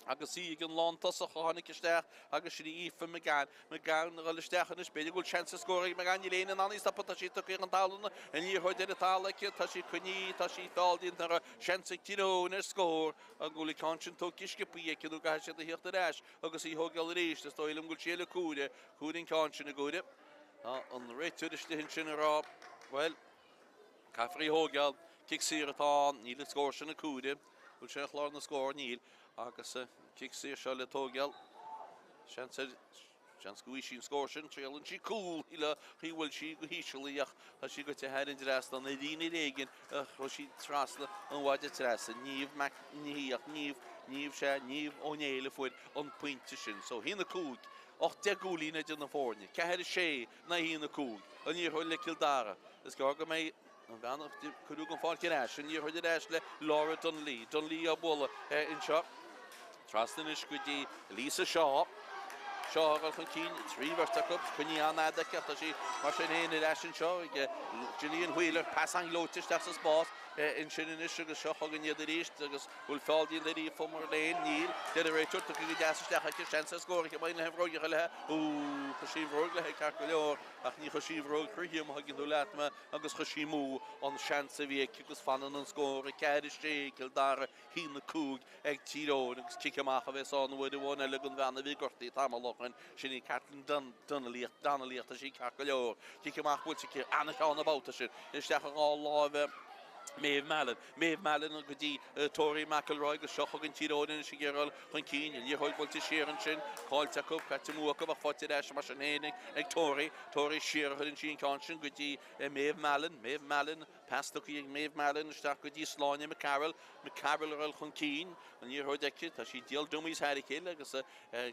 agus í ag an lántosach a tháinig isteach agus sin í Aoife McGann. McGann ag dul isteach anois. B'fhéidir go bhfuil seans ar scór ag McGann. Níl éinne in ann í a stopadh. Tá sí tugtha ar an talamh. An liathróid ar an talamh aici. Tá sí coinnithe. Tá sí feall déanta uirthi. Seans ag Tír Eoghain ar scór. An bhfuil an ceann sin tógtha sciobtha aici nó an gcaithfidh siad a thíocht ar ais agus í thógáil arís? Is dóigh liom go bhfuil sí le cuaire. Cuaire an ceann sin i gcuaire. Tá an réiteoir istigh ansin ag rá, bhuel, caithfear í thógáil. Cic saor atá ann. Níl an scór sin ag cuaire. Bhfuil sé ar chlár na scór? Níl. Agus cic saor seo le tógáil. Seans ar Seans go bhfaighidh sí an scór sin. Triaileann sí cúl. Shílfeá bhuail sí go híseal í ach tá sí goite thar an dtrasnán. Ar líne ar éigin a chuaigh sí trasna an mhaide trasna. Niamh Mac, ní hí ach Niamh, Niamh sea, Niamh Ó Néill a fuair an pointe sin. So, 1-5, 18 gcúilín idir na foirne. 4, 6, 9, 1, 5. An liathróid le Cill Dara. Is gearr go mbeidh an bhean a cuireadh den pháirc ar ais. An liathróid ar ais le Laura Donnelly. Donnelly á bualadh anseo. Trasna anois go dtí Lisa Shaw. Shaw ag dul chun cinn, trí bheirt acu. Coinnithe an-fhada aici ach tá sí mar sin féin ar ais anseo ag Gillian Wheeler. Pas an-ghleoite isteach sa spás ansin anois agus seo chugainn iad arís agus bhfuil feall déanta ar Aoife Muirléan? Níl. Deir an réiteoir, tugtha go deas isteach aici. Seans ar scór aici. Maith léi an bhróig a chur léi. Ó, chuir sí an bhróig léi ceart go leor ach ní chuir sí an bhróig thríthi má thuigeann tú leat mé agus chuir sí amú an seans a bhí aici agus fanann an scór 4, 6 Cill Dara 1, 5 ag Tír Eoghain agus cic amach a bheas ann uair amháin eile don bhean a bhí gortaithe tamall ó shin, sin í Caitlin Donnelly, Donnelly ach tá sí ceart go leor. Cic amach buailte aici, an-cheann an babhta sin, isteach i dhá láimh Maeve Mallon. Maeve Mallon go dtí Tori McElroy agus seo chugainn Tír Eoghain anois ag iarraidh dul chun cinn. An liathróid buailte siar ansin, caillte acu, caite amú acu ach faighte ar ais mar sin féin ag Tori. Tori siar a chuireann sí an ceann sin go dtí Maeve Mallon. Maeve Mallon Pas tugtha ag Maeve Mallon isteach go dtí Sláine McCarroll. McCarroll ag dul chun cinn. An liathróid aici. Tá sí ag díol dummies thar a chéile agus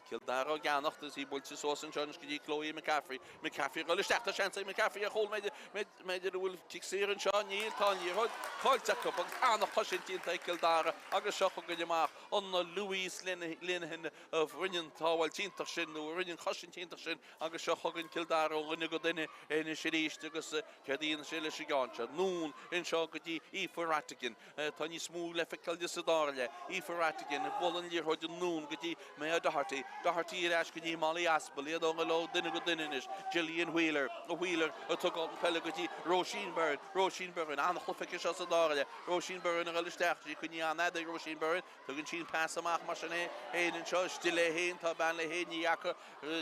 Cill Dara á gceannacht agus í buailte suas anseo anois go dtí Chloe McCaffrey. McCaffrey ag dul isteach. Tá seans ag McCaffrey ar chúl. B'fhéidir an bhfuil cic saor anseo. Níl. Tá an liathróid caillte acu agus an-chosaint déanta ag Cill Dara agus seo chugainn amach an Louise Linehan a rinne an tsábháilt iontach sin nó a rinne an chosaint iontach sin agus seo chugainn Cill Dara ó dhuine go duine anois arís agus Céard a dhéanfaidh sé leis an gceann seo? Anonn anseo go dtí Aoife Rhatigan. Tá níos mó le feiceáil di sa dara leath. Aoife Rhatigan ag bualadh an liathróid anonn go dtí Maya Doherty. Doherty ar ais go dtí Molly Aspel. Iad ag dul ó dhuine go duine anois. Gillian Wheeler. Wheeler ag tógáil na peile go dtí Róisín Byrne, Róisín Byrne, an-chluiche aici seo sa dara leath. Róisín Byrne a dhul isteach, tá sí coinnithe an-fhada ag Róisín Byrne. Tugann sí an pas amach mar sin é féin anseo, istigh léi féin, tá bean léi féin, ní fhaca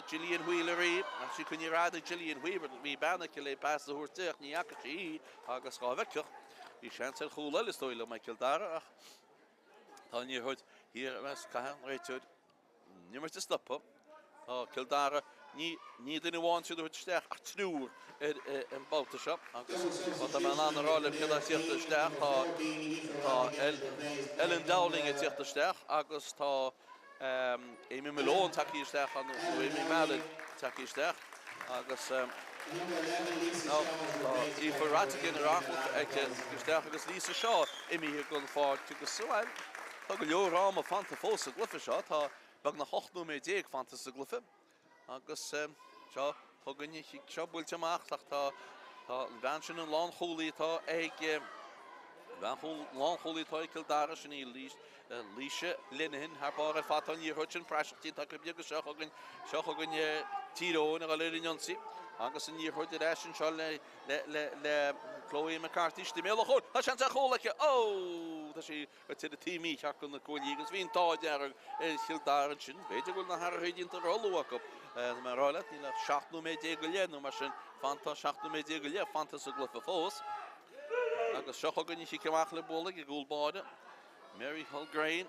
Gillian Wheeler í, ach sí coinnithe fada ag Gillian Wheeler, bhí bean aici le pas a thabhairt di ach ní fhaca sí í agus dhá bhfeicfeadh, bhí seans ar chúl eile is dóigh liom ag Cill Dara ach tá an liathróid thiar i measc caithfidh an réiteoir an imirt a stopadh. Tá Cill Dara, ní ní duine amháin siad a thabhairt isteach ach triúr ar an mbabhta seo agus má tá mé in ann a rá libh cé atá ag tíocht isteach, tá tá Ellen Dowling ag tíocht isteach agus tá Amy Malone tagtha isteach nó Amy Mallon tagtha isteach agus tá Aoife Rhatigan ar amharc aici isteach agus Lisa Shaw imithe den pháirc agus bhuel tá go leor ama fanta fós sa gcluiche seo. Tá beagnach 18 nóiméad fanta sa gcluiche agus seo chugainn an chic seo buailte amach ach tá tá an bhean sin an lánchúlaí atá ag an lánchúlaí atá ag Cill Dara sin í Laoise Lenihan thar barr ar fad tá an liathróid sin praiseach déanta acu agus seo chugainn seo chugainn Tír Eoghain a dhul ar an ionsaí agus an liathróid ar ais anseo le le le le Chloe McCarthy istigh i mbéal an chúil tá seans ar chúl aici ó tá sí Ar an taobh mícheart de na cuaillí agus bhí an t-ádh dearg ar Chill Dara ansin. B'fhéidir go bhfuil na hathruithe déanta róluath acu. Tá mé ag rá leat, níl ach 17 nóiméad go leith nó mar sin fanta, 17 nóiméad go leith fanta sa gcluiche fós. Agus seo chugainn an chic amach le bualadh ag an gcúl báire, Mary Hulgraine.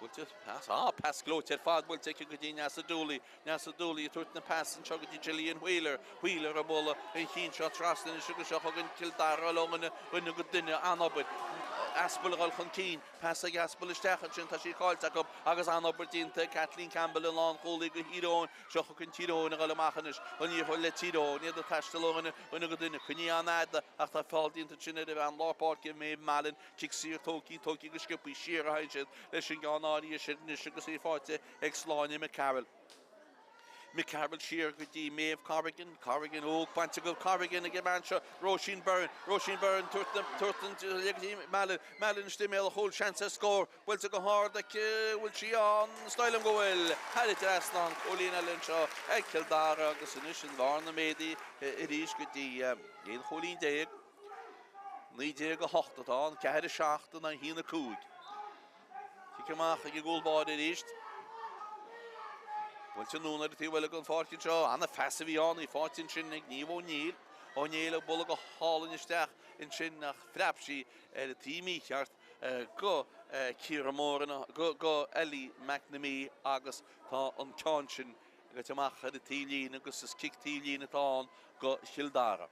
Buailte, pas, ah, pas gleoite ar fad buailte aici go dtí Neasa Dooley. Neasa Dooley ag tabhairt na pas anseo go dtí Gillian Wheeler. Wheeler ag bualadh an chinn seo trasna anois agus seo chugainn Cill Dara ó dhuine, dhuine go duine, an-obair. Aspel ag dul chun cinn, pas ag Aspel isteach ansin, tá sí caillte acu agus an-obair déanta ag Kathleen Campbell an lánchúlaí go Thír Eoghain. Seo chugainn Tír Eoghain ag dul amach anois, an liathróid le Tír Eoghain, iad ag taisteal ó dhuine, dhuine go duine. Coinnithe an-fhada ach tá feall déanta ansin ar an bhean lár páirce, Maeve Mallon. Cic saor tógtha, tógtha go sciobtha, siar a théann siad leis an gceann áirithe sin anois agus í faighte ag Sláine McCarroll. McCarroll siar go dtí Maeve Corrigan, Corrigan óg bainte go Corrigan ag an mbean seo, Róisín Byrne, Róisín Byrne tabhairt an go dtí Mallon, Mallon istigh i mbéal an chúil, seans ar scór, buailte go hard aici, bhfuil sí ann? Is dóigh liom go bhfuil! Thar an trasnán, cúilín eile anseo ag Cill Dara agus anois an bhearna méadaithe arís go dtí 11 chúilín. 19 8 atá ann, 4 7 in aghaidh 1 5. Cic amach ag an gcúl báire arís. Buailte anonn ar an taobh eile den pháirc anseo. Ana-phas a bhí ann, í faighte ansin ag Niamh O'Neill. O'Neill ag bualadh go hálainn isteach ansin ach phreab sí ar an taobh mícheart go Ciara Moran, go Ellie McNamee agus tá an ceann sin gaibhte amach ar an taobhlíne agus is cic taobhlíne atá ann go Chill Dara.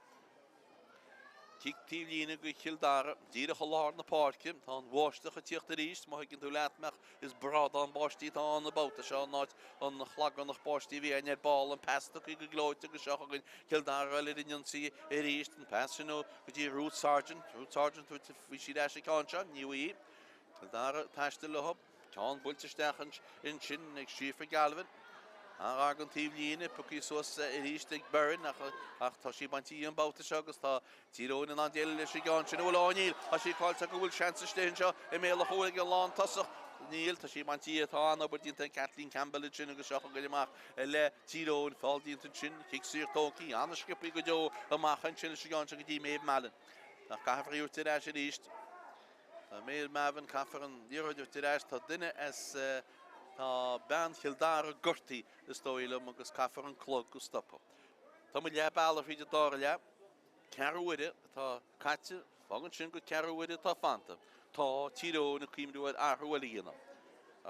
Cic taobhlíne go Chill Dara, díreach i lár na páirce. Tá an bháisteach ag tíocht arís, má thuigeann tú leat mé, ach is brádán báistí atá ann an babhta seo in áit an chlagarnach báistí a bhí againn ar ball. An pas tugtha go gleoite agus seo chugainn Cill Dara ar an ionsaí arís. An pas sin ó go dtí Ruth Sargent. Ruth Sargent, bhí sí ar ais an ceann seo, ní bhí. Cill Dara ag taisteal leo. Ceann buailte isteach ansin ag Síofra Galvin. An-ghar don taobhlíne, pioctha suas arís ag Byrne ach tá sí bainte dhi an babhta seo agus tá Tír Eoghain in ann déileáil leis an gceann sin. An bhfuil? Ó níl, tá sí caillte acu, bhfuil seans istigh anseo i mbéal an chúil ag an lántosach? Níl, tá sí bainte dhi, tá an-obair déanta ag Kathleen Campbell ansin agus seo chugainn amach le Tír Eoghain. Feall déanta ansin, cic saor tógtha, an-sciobtha go deo amach ansin leis an gceann seo go dtí Maeve Mallon. Ach caithfear í a thabhairt ar ais arís. Tá Maeve Mallon, caithfear an liathróid a thabhairt ar ais. Tá duine as, tá bean Chill Dara gortaithe is dóigh liom agus caithfear an clog a stopadh. Tá muid leath bealaigh thríd an dara leath. Ceathrú uaire atá caite, fágann sin gur ceathrú uaire atá fanta. Tá Tír Eoghain ag cuimhniú ar athrú eile a dhéanamh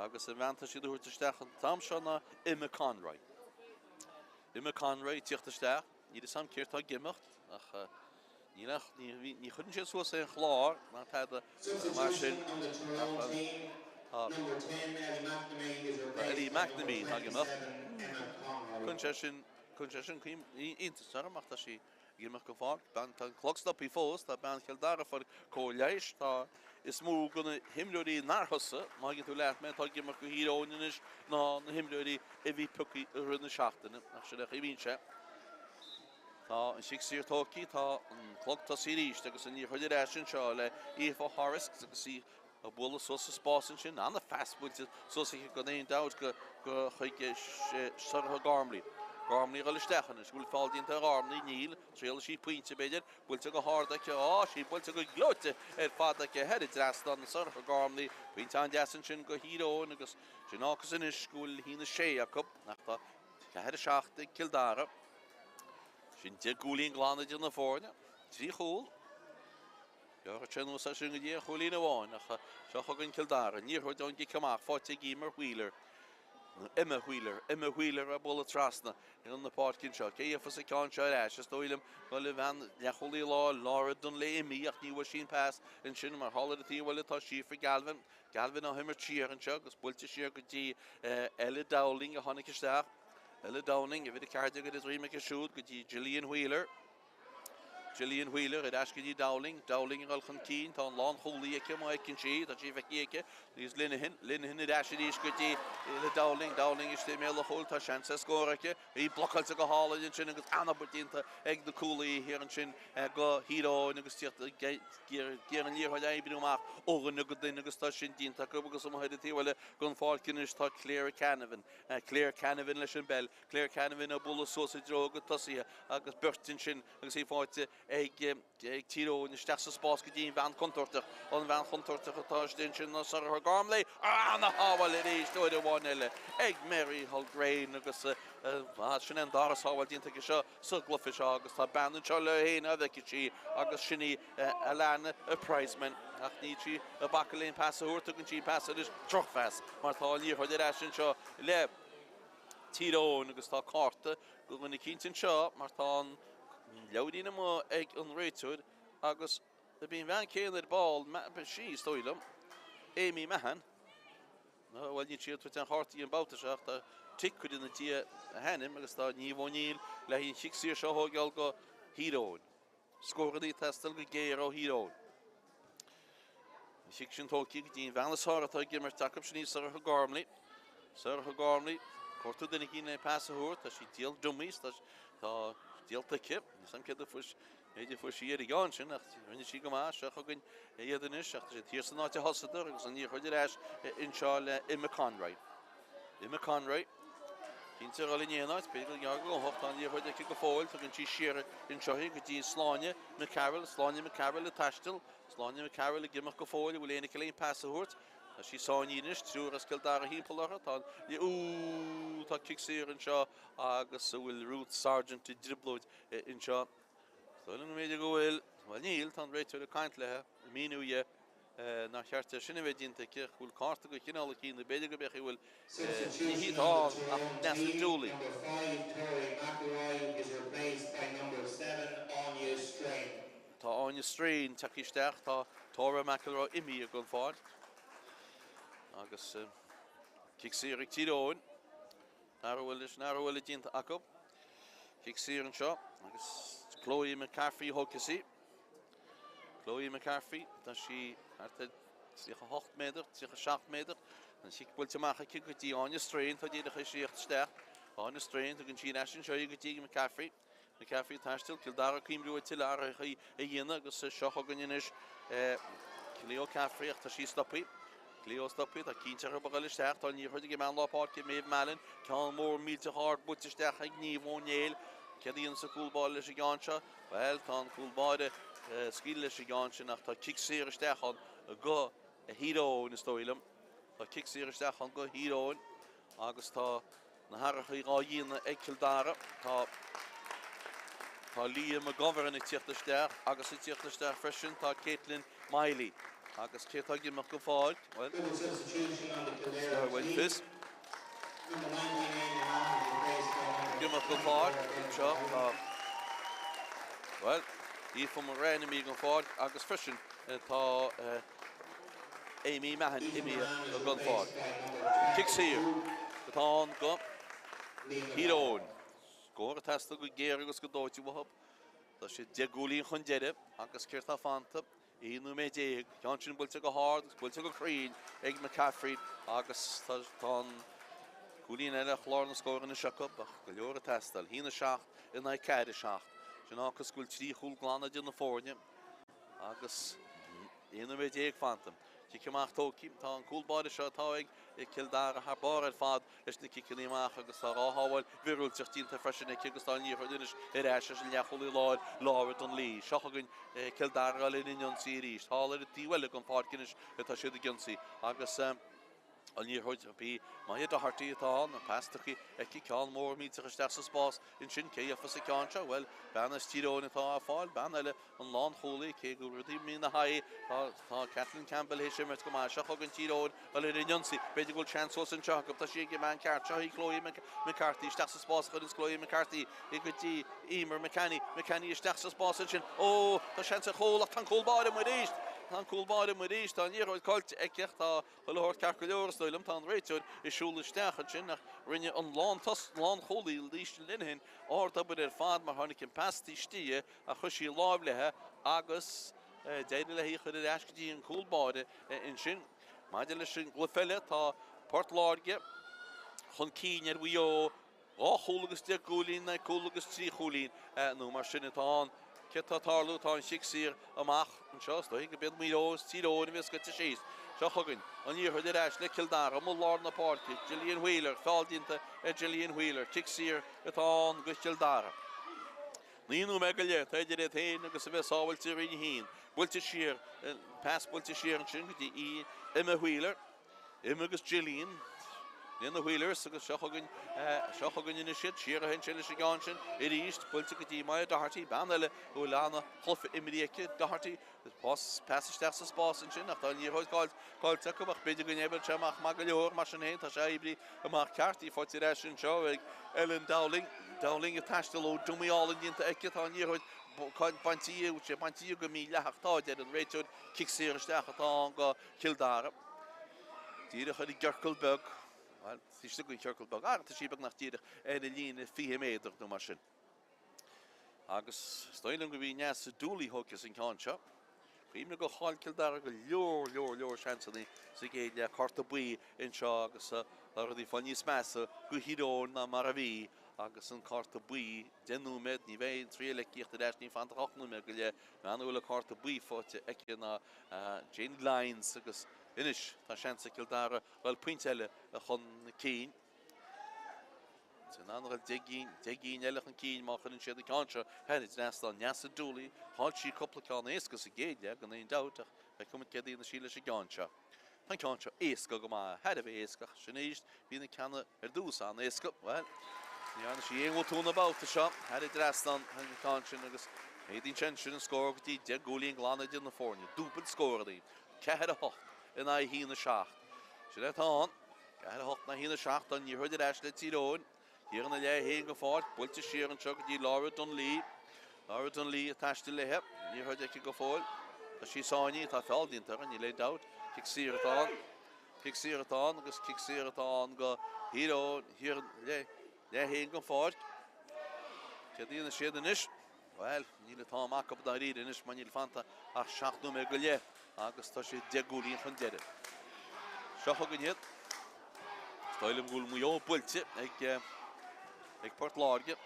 agus an bhean atá siad a thabhairt isteach an t-am seo ná Emma Conroy. Emma Conroy ag tíocht isteach. Níl fhios a'm céard tá ag imeacht ach níl ach, ní chuireann siad suas aon chlár ná tada mar sin ach tá Ellie McNamee atá ag imeacht. Cuireann sé sin, cuireann sé sin iontas orm ach tá sí ag imeacht go pháirc. Bean, tá an clog stoptha fós, tá bean Chill Dara ag fáil cóir leighis, tá, is mó de na himreoirí nár thosaigh, má thuigeann tú leat mé, atá ag imirt do Thír Eoghain anois ná na himreoirí a bhí pioctha i rith na seachtaine, ach sin é an chaoi a bhíonn sé. Tá an chic saor tógtha, tá an clog tosaithe arís agus an liathróid ar ais anseo le Aoife Horrocks agus í ag bualadh suas sa spás ansin. An-phas buailte suas aici gan aon dabht go chuig Sorcha Gormley. Gormley ag dul isteach anois. Bhfuil feall déanta ar Ghormley? Níl. Triailfidh sí pointe, b'fhéidir. Buailte go hard aici. Á, sí buailte go gleoite ar fad aici thar an dtrasnán. Sorcha Gormley. Pointe an-deas ansin do Thír Eoghain agus sin fhágfas anois go bhfuil 1-6 acu. Ach tá 4-7 ag Cill Dara. Sin 10 gcúilín glan idir na foirne. 3 chúl. Ghearrfadh sé anuas é sin go dtí aon chúilín amháin ach seo chugainn Cill Dara. Liathróid ón gcic amach faighte ag Emer Wheeler. Nó Emma Wheeler. Emma Wheeler ag bualadh trasna ar na páirce anseo. Cé gheofas an ceann seo ar ais? Is dóigh liom go bhfuil an bhean leathchúlaí láir, Laura Dunlea imithe ach ní bhfuair sí an pas ansin mar thall ar an taobh eile tá Síofra Galvin. Galvin á himirt siar anseo agus buailte siar go dtí Ella Dowling a tháinig isteach. Ella Dowling, uimhir 14 ar a droim aici siúd go dtí Gillian Wheeler. Gillian Wheeler ar ais go dtí Dowling. Dowling ag dul chun cinn. Tá an lánchúlaí aici má fheiceann sí. Tá sí feicthe aici. Agus Linehan. Linehan ar ais arís go dtí le Dowling. Dowling istigh i mbéal an chúil. Tá seans ar scór aici. Í blocáilte go hálainn ansin agus an-obair déanta ag na cúlaithe thiar ansin do Thír Eoghain agus tíocht ag iarraidh an liathróid a oibriú amach ó dhuine go duine agus tá sin déanta acu agus amuigh ar an taobh eile den pháirc anois tá Claire Canavan. Claire Canavan leis an bpeil. Claire Canavan ag bualadh suas i dtreo a gcuid tosaithe agus beirt ansin agus í faighte ag Tír Eoghain isteach sa spás go dtí an bhean chontúirteach. An bhean chontúirteach atá istigh ansin ná Sorcha Gormley. Ana-shábháil arís uair amháin eile ag Mary Hulgraine agus sin é an dara sábháil déanta aici seo sa gcluiche seo agus tá bean anseo léi féin a bhfeicfidh sí agus sin í Alana Prizeman ach níl sí ag bacadh le aon phas a thabhairt, tugann sí pas anois, drochphas mar tá an liathróid ar ais anseo le Tír Eoghain agus tá cárta do dhuine eicínt anseo mar tá an leabhairín amuigh ag an réiteoir agus ab í an bhean céanna ar ball, sí is dóigh liom, Amy Mahon, nó bhuel níl sí ag tabhairt aon chárta di an babhta seo ach tá tic curtha ina diaidh a hainm agus tá Niamh O'Neill le haghaidh an chic saor seo a thóigeáil do Thír Eoghain. Scóranna ag teastáil go géar ó Thír Eoghain. An chic sin tógtha go dtí an bhean is fearr atá ag imirt acu, sin í Sorcha Gormley. Sorcha Gormley, cuartú duine éicint le pas a thabhairt, tá sí díol dummies, tá, tá díolta aici. Níl 's a'm céard a fuair, b'fhéidir fuair sí ar an gceann sin ach rinne sí go maith. Seo chugainn iad anois ach tá siad thiar san áit a thosaíodar agus an liathróid ar ais anseo le Emma Conroy. Emma Conroy. Cinnte a dhul in aon áit, b'fhéidir go gearr go gnóthach. Tá an liathróid aici go fóill. Tugann sí siar anseo í go dtí Sláine McCarroll. Sláine McCarroll ag taisteal. Sláine McCarroll ag imeacht go fóill. An bhfuil éinne aici le aon pas a thabhairt? Tá sí sáinnithe anois. Triúr as Cill Dara thimpeall uirthi. Tá an Ooh, tá cic saor anseo agus an bhfuil Ruth Sargent i dtrioblóid anseo. Is dóigh liom go mb'fhéidir go bhfuil. Bhuel níl, tá an réiteoir ag caint léi, ag míniú di. Nár cheart é sin a bheith déanta aici, ach bhfuil cárta de chineál eicínt, nó b'fhéidir gurb é a bhfuil, ní hí atá ann ach Neasa Dooley. Tá Áine Strain tagtha isteach, tá Tóra McElroy imithe den pháirc agus cic saor ag Tír Eoghain. Athrú eile, sin athrú eile déanta acu. Cic saor anseo agus Chloe McCaffrey a thógfas í. Chloe McCaffrey, tá sí thart ar 38 méadar, 37 méadar. An chic buailte amach aici go dtí Áine Strain, tá díreach tar éis tíocht isteach. Áine Strain, tugann sí ar ais anseo í go dtí McCaffrey. McCaffrey ag taisteal, Cill Dara ag cuimhniú ar tuilleadh athraithe a dhéanamh agus seo chugainn anois Cleo McCaffrey ach tá sí stoptha. Cleo stoptha, tá cinnte orthu a dhul isteach, tá an liathróid ag an mbean lár páirce Maeve Mallon, ceann mór millteach ard buailte isteach ag Niamh O'Neill. Céard a dhéanfas an cúl báire leis an gceann seo? Bhuel, tá an cúl báire ag scaoileadh leis an gceann sin ach tá cic saor isteach ann do Thír Eoghain, is dóigh liom. Tá cic saor isteach ann do Thír Eoghain agus tá na hathruithe dhá dhéanamh ag Cill Dara. Tá Tá Leah McGovern ag tíocht isteach agus ag tíocht isteach freisin tá Caitlin Miley. Agus cé atá ag imeacht den pháirc? Bhuel, bhuel, fios. Ag imeacht den pháirc anseo tá, bhuel, Aoife Moran imithe den pháirc agus freisin tá Amy Mahon imithe den pháirc. Cic saor atá ann do Thír Eoghain. Scór ag teastáil go géar agus go dóite uathu. Tá siad 10 gcúilín chun deiridh agus céard atá fanta? 11 nóiméad. Ceann sin buailte go hard agus buailte go cruinn ag McCaffrey agus tá an cúilín eile ar chlár na scór anois acu ach go leor ag teastáil. 1-7 in aghaidh 4-7. Sin fhágfas go bhfuil 3 chúl glan idir na foirne agus 11 nóiméad fanta. Cic amach tógtha. Tá an cúl báire seo atá ag Cill Dara thar barr ar fad leis na ciceanna amach agus tá 2 shábháil mhíorúilteach déanta freisin aici agus tá an liathróid anois ar ais leis an leathchúlaí láir Laura Dunlea. Seo chugainn Cill Dara ag dul ina n-ionsaí arís. Thall ar an taobh eile den pháirc anois atá siad ag ionsaí agus an liathróid bhí Maya Doherty atá ann, an pas tugtha aici, ceann mór millteach isteach sa spás ansin. Cé gheofas an ceann seo? Bhuel, bean as Tír Eoghain atá á fáil, bean eile An lánchúlaí, cé go bhfuil rudaí imithe ina haghaidh, tá Kathleen Campbell théis imirt go maith. Seo chugainn Tír Eoghain ag dul ar an ionsaí. B'fhéidir go bhfuil seans suas anseo acu. Tá sí ag an mbean ceart. Seo í Chloe McCarthy isteach sa spás a chuireanns Chloe McCarthy í go dtí Emer McCanny. McCanny isteach sa spás ansin. Ó, tá seans ar chúl ach tá an cúl báire amuigh arís. Tá an cúl báire amuigh arís. Tá an liathróid caillte aici ach tá chuile shórt ceart go leor is dóigh liom. Tá an réiteoir ag siúl isteach ansin ach rinne an lánchúlaí Laoise Lenihan ard-obair ar fad mar tháinig an pas taobh istigh ach chuir sí lámh léi agus d'éirigh léi í a chur ar ais go dtí an cúl báire ansin. Maidir leis an gcluiche eile, tá Port Láirge chun cinn ar Mhaigh Eo, 2 chúl agus 10 gcúilín in aghaidh cúl agus 3 chúilín nó mar sin atá ann. Céard tá ag tarlú? Tá an chic saor amach anseo. Is dóigh go b'iad Maigh Eo is Tír Eoghain a bhíos goite síos. Seo chugainn an liathróid ar ais le Cill Dara, amuigh lár na páirce. Gillian Wheeler, feall déanta ar Gillian Wheeler. Cic saor atá ann do Chill Dara. 9 nóiméad go leith atá idir iad féin agus a bheith sábhailte i Roinn 1. Buailte siar, pas buailte siar ansin go dtí Emma Wheeler. Emma agus Gillian. Ní na Wheelers agus seo chugainn, seo chugainn anois iad. Siar a théann sé leis an gceann sin arís. Buailte go dtí Maya Doherty, bean eile a bhfuil ana-chluiche imrithe aici. Doherty, pas, pas isteach sa spás ansin ach tá an liathróid caillte acu ach b'fhéidir go n-oibreoidh sé amach maith go leor. Mar sin féin, tá sé oibrithe amach ceart. Í faighte ar ais anseo ag Ellen Dowling. Dowling ag taisteal ó dummy álainn déanta aici. Tá an liathróid bainte dhi, sé bainte dhi go mídhleathach. Tá, a deir an réiteoir. Cic saor isteach atá ann go Cill Dara. Díreach ar an gciorcal beag. Bhuel, taobh istigh den chiorcal beag. Ach tá sí beagnach díreach ar an líne 20 méadar nó mar sin. Agus is dóigh liom go bhí Neasa Dooley thógtha as an ceann seo. Cuimhnigh gur chaill Cill Dara go leor, leor, leor seansanna sa gcéad leath, cárta buí anseo agus tá rudaí ag fáil níos measa do Thír Eoghain ná mar a bhí agus an cárta buí 10 nóiméad, ní bheidh an triail aici theacht ar ais, níl fanta ach 8 nóiméad go leith, bean a bhfuil an cárta buí faighte aici ná Jane Lyons agus anois tá seans ag Cill Dara dul pointe eile chun cinn. In ann a dhul 10 gcinn, 10 gcinn eile chun cinn má chuireann siad an ceann seo thar an trasnán. Neasa Dooley, chaill sí cúpla ceann éasca sa gcéad leath, gan aon dabht, ach feicfidh muid céard a dhéanfaidh sí leis an gceann seo. Tá an ceann seo éasca go maith, thar a bheith éasca, ach sin arís, bhí na ceanna ar dtús an-éasca. Bhuel, ní dhearna sí aon bhotún an babhta seo, thar an trasnán an ceann sin agus méadaíonn sé ansin an scór go dtí 10 gcúilín glan idir na foirne. Dúbailt scóranna, 4, 8 in aghaidh 1, 7. Sin é atá ann. 4, 8 in aghaidh 1, 7. Tá an liathróid ar ais le Tír Eoghain. Thiar ina leath féin den pháirc. Buailte siar anseo go dtí Laura Dunlea. Laura Dunlea ag taisteal léithe. Liathróid aici go fóill. Tá sí sáinnithe. Tá feall déanta uirthi, níl aon dabht. Cic saor atá ann. Cic saor atá ann agus cic saor atá ann go Thír Eoghain. Thiar ina leath féin den pháirc. Céard a dhéanfaidh siad anois? Bhuel, níl an t-am acu dáiríre anois mar níl fanta ach 7 nóiméad go leith agus tá siad 10 gcúilín chun deiridh. Seo chugainn iad. Is dóigh liom go bhfuil Maigh Eo buailte ag ag Port Láirge.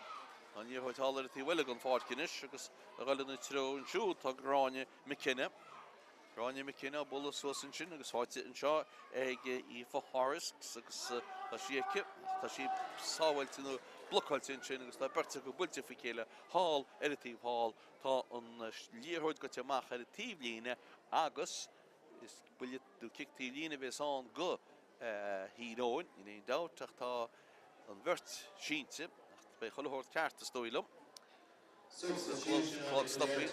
Tá an liathróid thall ar an taobh eile den pháirc anois agus ag dul ina treo ansiúd tá Gráinne McKenna. Gráinne McKenna á bualadh suas ansin agus faighte anseo ag Aoife Horrocks agus tá sí aici ach tá sí sábháilte nó blocáilte ansin agus tá beirt acu buailte faoi chéile thall ar an taobh thall. Tá an liathróid goite amach ar an taobhlíne agus is buille nó cic taobhlíne a bhéas ann go Thír Eoghain, níl aon dabht ach tá an bheirt sínte ach beidh chuile shórt ceart is dóigh liom. Clog stoptha.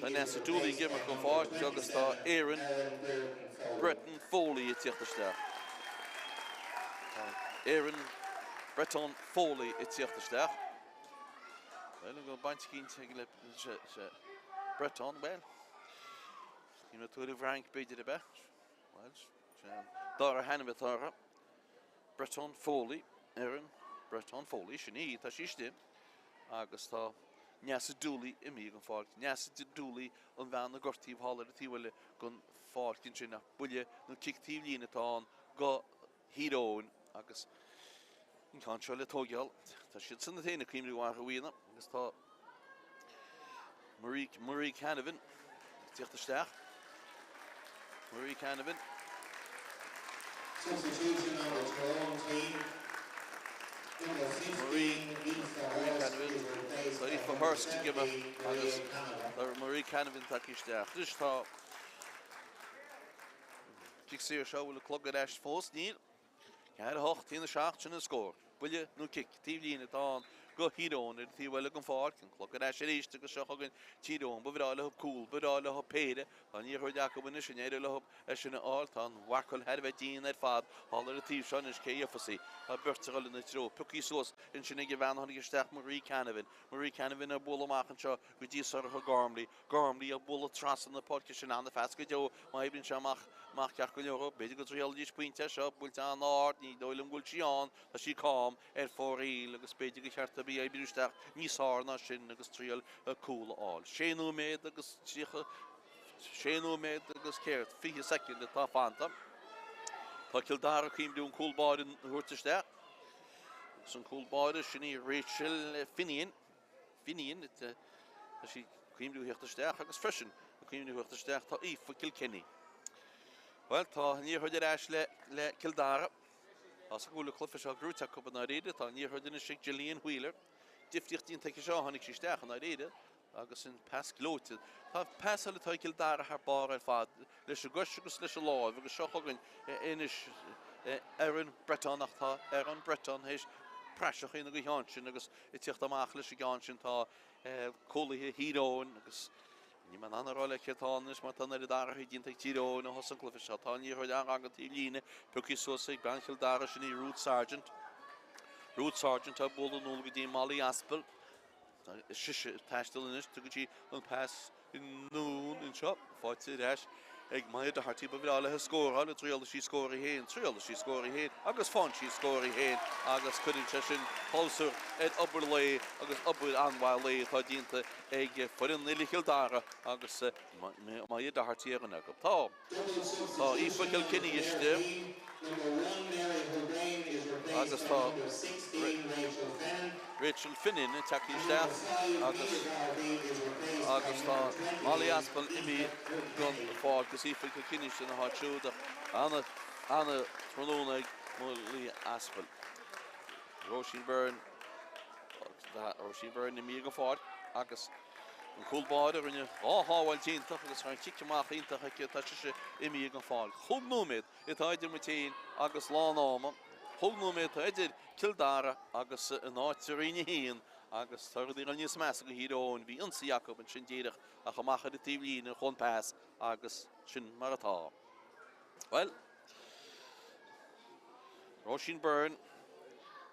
Tá Neasa Dooley ag imeacht den pháirc agus tá Erin Breton Foley ag tíocht isteach. Tá Erin Breton Foley ag tíocht isteach. Bhuel, an bhfuil baint eicínt ag le Breton? Bhuel, ní raibh tú ar an bhFrainc b'fhéidir ab ea? Bhuel, sé an dara hainm atá uirthi. Breton Foley, Erin Breton Foley, sin í, tá sí istigh agus tá Neasa Dooley imithe den pháirc. Neasa Dooley an bhean a gortaíodh thall ar an taobh eile den pháirc ansin ach buille nó cic taobh líne atá ann go Thír Eoghain agus an ceann seo le tóigeáil. Tá siad san féin ag cuimhniú athrú a dhéanamh agus tá Marie, Marie Canavan ag tíocht isteach. Marie Canavan. Substitution on the Tyrone team. Number 15, Marie Aoife Marie Hurst Canavan. is replaced Tá by Aoife number Hurst ag imeacht 17, Maria agus Canavan. tá Marie Canavan tagtha isteach. Anois tá cic saor seo, bhfuil an clog ar ais fós? Níl. 4, 8, 1, 7, sin an scór. Buille nó cic taobh líne atá ann do Thír Eoghain ar an taobh eile den pháirc. An clog ar ais arís agus seo chugainn Tír Eoghain. Ba bhreá leo cúl, ba bhreá leo péire. Tá an liathróid acu anois, an éireoidh leo é sin a fháil? Tá an mharcáil thar a bheith dian ar fad thall ar an taobh seo anois. Cé a gheofas í? Tá beirt ag dul ina treo. Pioctha suas ansin ag an bhean a tháinig isteach, Marie Canavan. Marie Canavan ag bualadh amach anseo go dtí Sorcha Gormley. Gormley ag bualadh trasna na páirce sin an-phas go deo má oibríonn sé amach amach ceart go leor. B'fhéidir go dtriailfidís pointe as seo, buailte an-ard, ní dóigh liom go bhfuil sí ann, tá sí cam ar fóraoil agus b'fhéidir gur cheart dóibh í a oibriú isteach níos fearr ná sin agus triail cúl a fháil. Sé nóiméad agus 30, sé nóiméad agus céard, 20 soicind atá fanta. Tá Cill Dara ag cuimhniú an cúl báire a thabhairt isteach agus an cúl báire sin í Rachel Finian. Finian, tá sí ag cuimhniú theacht isteach agus freisin ag cuimhniú theacht isteach tá Aoife Kilkenny. Bhuel, tá an liathróid ar ais le, le Cill Dara. Tá a fhios acu go bhfuil an cluiche seo gnóite acu i ndáiríre. Tá an liathróid anois ag Gillian Wheeler. Difríocht déanta aici seo, tháinig sí isteach i ndáiríre agus an pas gleoite. Tá pasáil atá ag Cill Dara thar barr ar fad leis an gcois agus leis an láimh agus seo chugainn anois Erin Breton ach tá Erin Breton théis praiseach a dhéanamh den cheann sin agus Ag tíocht amach leis an gceann sin tá cúlaithe Thír Eoghain agus níl mé in ann a rá le cé atá ann anois mar tá an oiread athraithe déanta ag Tír Eoghain ó thosaigh an cluiche seo. Tá an liathróid an-ghar don taobh líne, pioctha suas ag bean Chill Dara, sin í Ruth Sargent. Ruth Sargent á bualadh anall go dtí Molly Aspel. Tá sise ag taisteal anois, tugann sí an pas anonn anseo, faighte ar ais ag Maya Doherty. Ba bhreá léi scóráil, triailfidh sí scór í féin, triailfidh sí scór í féin agus faigheann sí scór í féin agus cuireann sé sin clabhsúr ar obair lae agus obair an-mhaith lae atá déanta ag foireann uile Chill Dara agus Maya Doherty ar dhuine acu. Tá. Tá Aoife Kilkenny istigh agus tá Rachel Finnin tagtha isteach agus agus tá Molly Aspel imithe den pháirc agus Aoife Kilkenny istigh ina háit siúd ach ana ana tráthnóna ag Molly Aspel. Róisín Byrne Róisín Byrne imithe den pháirc agus An cúl báire a rinne 2 shábháilt iontach agus tá an chic amach iontach aici, tá sise imithe den pháirc. Chúig nóiméad atá idir muid féin agus lán ama. Chúig nóiméad atá idir Cill Dara agus an áit i Roinn 1 agus tá rudaí ag dul níos measa do Thír Eoghain. Bhí ionsaí acu ansin díreach ach amach ar an taobh líne chuaigh an pas agus sin mar atá. Bhuel. Róisín Byrne,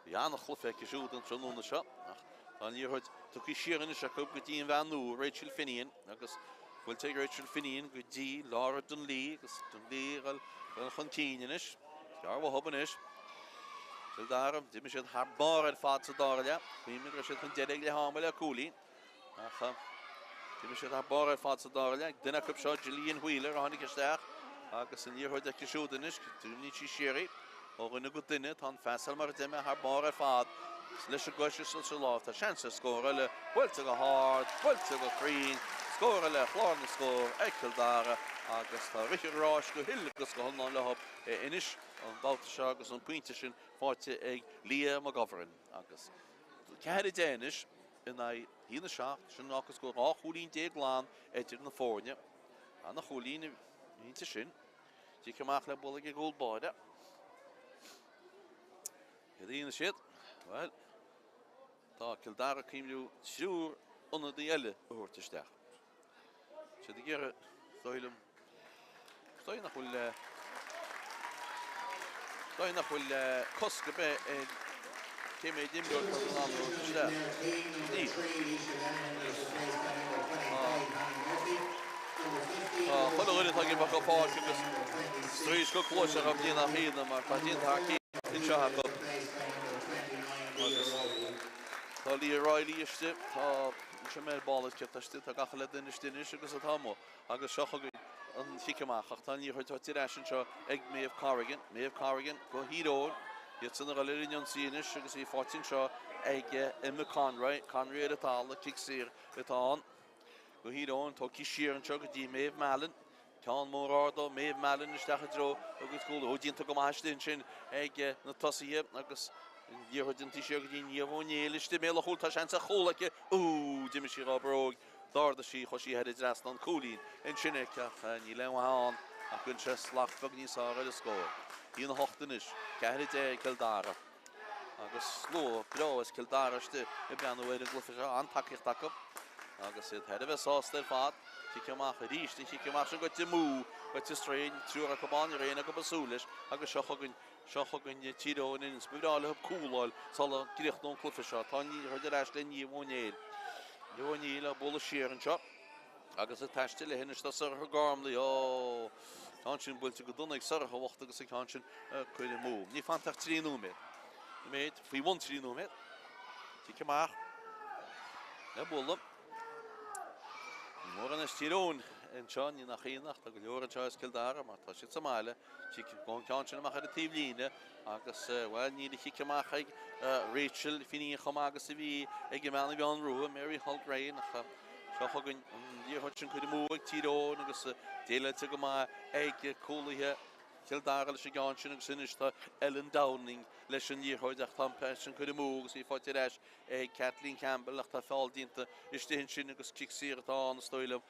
Bhí an-chluiche aici siúd an tráthnóna seo ach tá an liathróid tugtha siar anois acu go dtí an bhean nua, Rachel Finian, agus buailte ag Rachel Finian go dtí Laura Dunlea agus Dunlea ag dul chun cinn anois. Gearr uathu anois. Cill Dara, d'imir siad thar barr ar fad sa dara leath. Cuimhnigh go raibh siad chun deiridh ag leath ama le cúilín. Ach d'imir siad thar barr ar fad sa dara leath. Duine acu seo, Gillian Wheeler, a tháinig isteach agus an liathróid aici siúd anois. Doimníonn sí siar í ó dhuine go duine. Tá an phasáil mar a deir mé thar barr ar fad. Leis an gcois is leis an lámh. Tá seans ar scór eile. Buailte go hard, buailte go cruinn. Scór eile ar chlár na scór ag Cill Dara agus tá rith an ráis go huile agus go hiomlán leo anois an babhta seo agus an pointe sin faighte ag Leah McGovern agus 4-10 anois. in aghaidh 1-7, sin fágfas go bhfuil 12 chúilín glan idir na foirne. Ana-chúilín inti sin. Cic amach le bualadh ag an gcúl báire. Céard a dhéanfaidh siad? Bhuel, tá Cill Dara ag cuimhniú triúr ionadaí eile a thabhairt isteach. Siad ag iarraidh, is dóigh liom, is dóigh nach bhfuil, is dóigh nach bhfuil cosc ar bith ar cé mhéad imreoir atá in ann a thabhairt isteach. Níl. Tá chuile dhuine atá ag imeacht go páirc agus straois go cluais orthu ní nach ionadh mar tá déanta thar cinn anseo acu. Agus tá Leah Reilly istigh, tá Sin mé ar ball is céard istigh, tá gach uile duine istigh anois agus atá amuigh agus seo chugainn an chic amach ach tá an liathróid faighte ar ais anseo ag Maeve Corrigan. Maeve Corrigan go Thír Eoghain, iadsan ag dul ar an ionsaí anois agus í faighte anseo ag Emma Conroy. Conroy ar an talamh, cic saor atá ann go Thír Eoghain, tógtha siar anseo go dtí Maeve Mallon. Ceann mór ard ó Maeve Mallon isteach i dtreo a gcuid cúlaithe. Ó, déanta go maith istigh ansin ag na tosaithe agus an liathróid iontaithe siar go dtí Niamh O'Neill istigh i mbéal an chúil. Tá seans ar chúl aici. Ó, d'imigh sí dhá bróig. D'ardaigh sí, chuaigh sí thar an dtrasnán cúilín ansin aici ach níl aon mhaith ann ach rinne sé slat bheag níos fearr ar an scór. 1-8 anois, 4-10 Cill Dara. Agus slua breá as Cill Dara istigh ag breathnú ar an gcluiche seo, an-tacaíocht acu agus iad thar a bheith sásta ar fad. Cic amach arís, an chic amach sin goite amú, goite strae, triúr acu ann, ní raibh éinne acu ag súil leis agus seo chugainn, seo chugainn Tír Eoghain anois. Ba bhreá leo cúl a fháil sula gcríochnódh an cluiche seo. Tá an liathróid ar ais le Niamh O'Neill. Niamh O'Neill á bualadh siar anseo. Agus ag taisteal léi anois tá Sorcha Gormley. Ó! Ceann sin buailte go dona ag Sorcha bhocht agus an ceann sin curtha amú. Níl fanta ach 3 nóiméad. Nóiméad, faoi bhun 3 nóiméad. Cic amach. Le bualadh. Ní mórán as Tír Eoghain anseo, ní nach ionadh, tá go leor anseo as Cill Dara mar tá siad sa mbaile. Cic an ceann sin amach ar an taobh líne agus, bhuel, níl an chic amach ag Rachel Finnegan chomh maith agus a bhí ag an mbean a bhí ann roimhe, Mary Hulgraine, ach seo chugainn an liathróid sin curtha amú ag Tír Eoghain agus déileáilte go maith ag cúlaithe Chill Dara leis an gceann sin agus anois tá Ellen Downing leis an liathróid ach tá an pas sin curtha amú agus í faighte ar ais ag Kathleen Campbell ach tá feall déanta istigh ansin agus cic saor atá ann is dóigh liom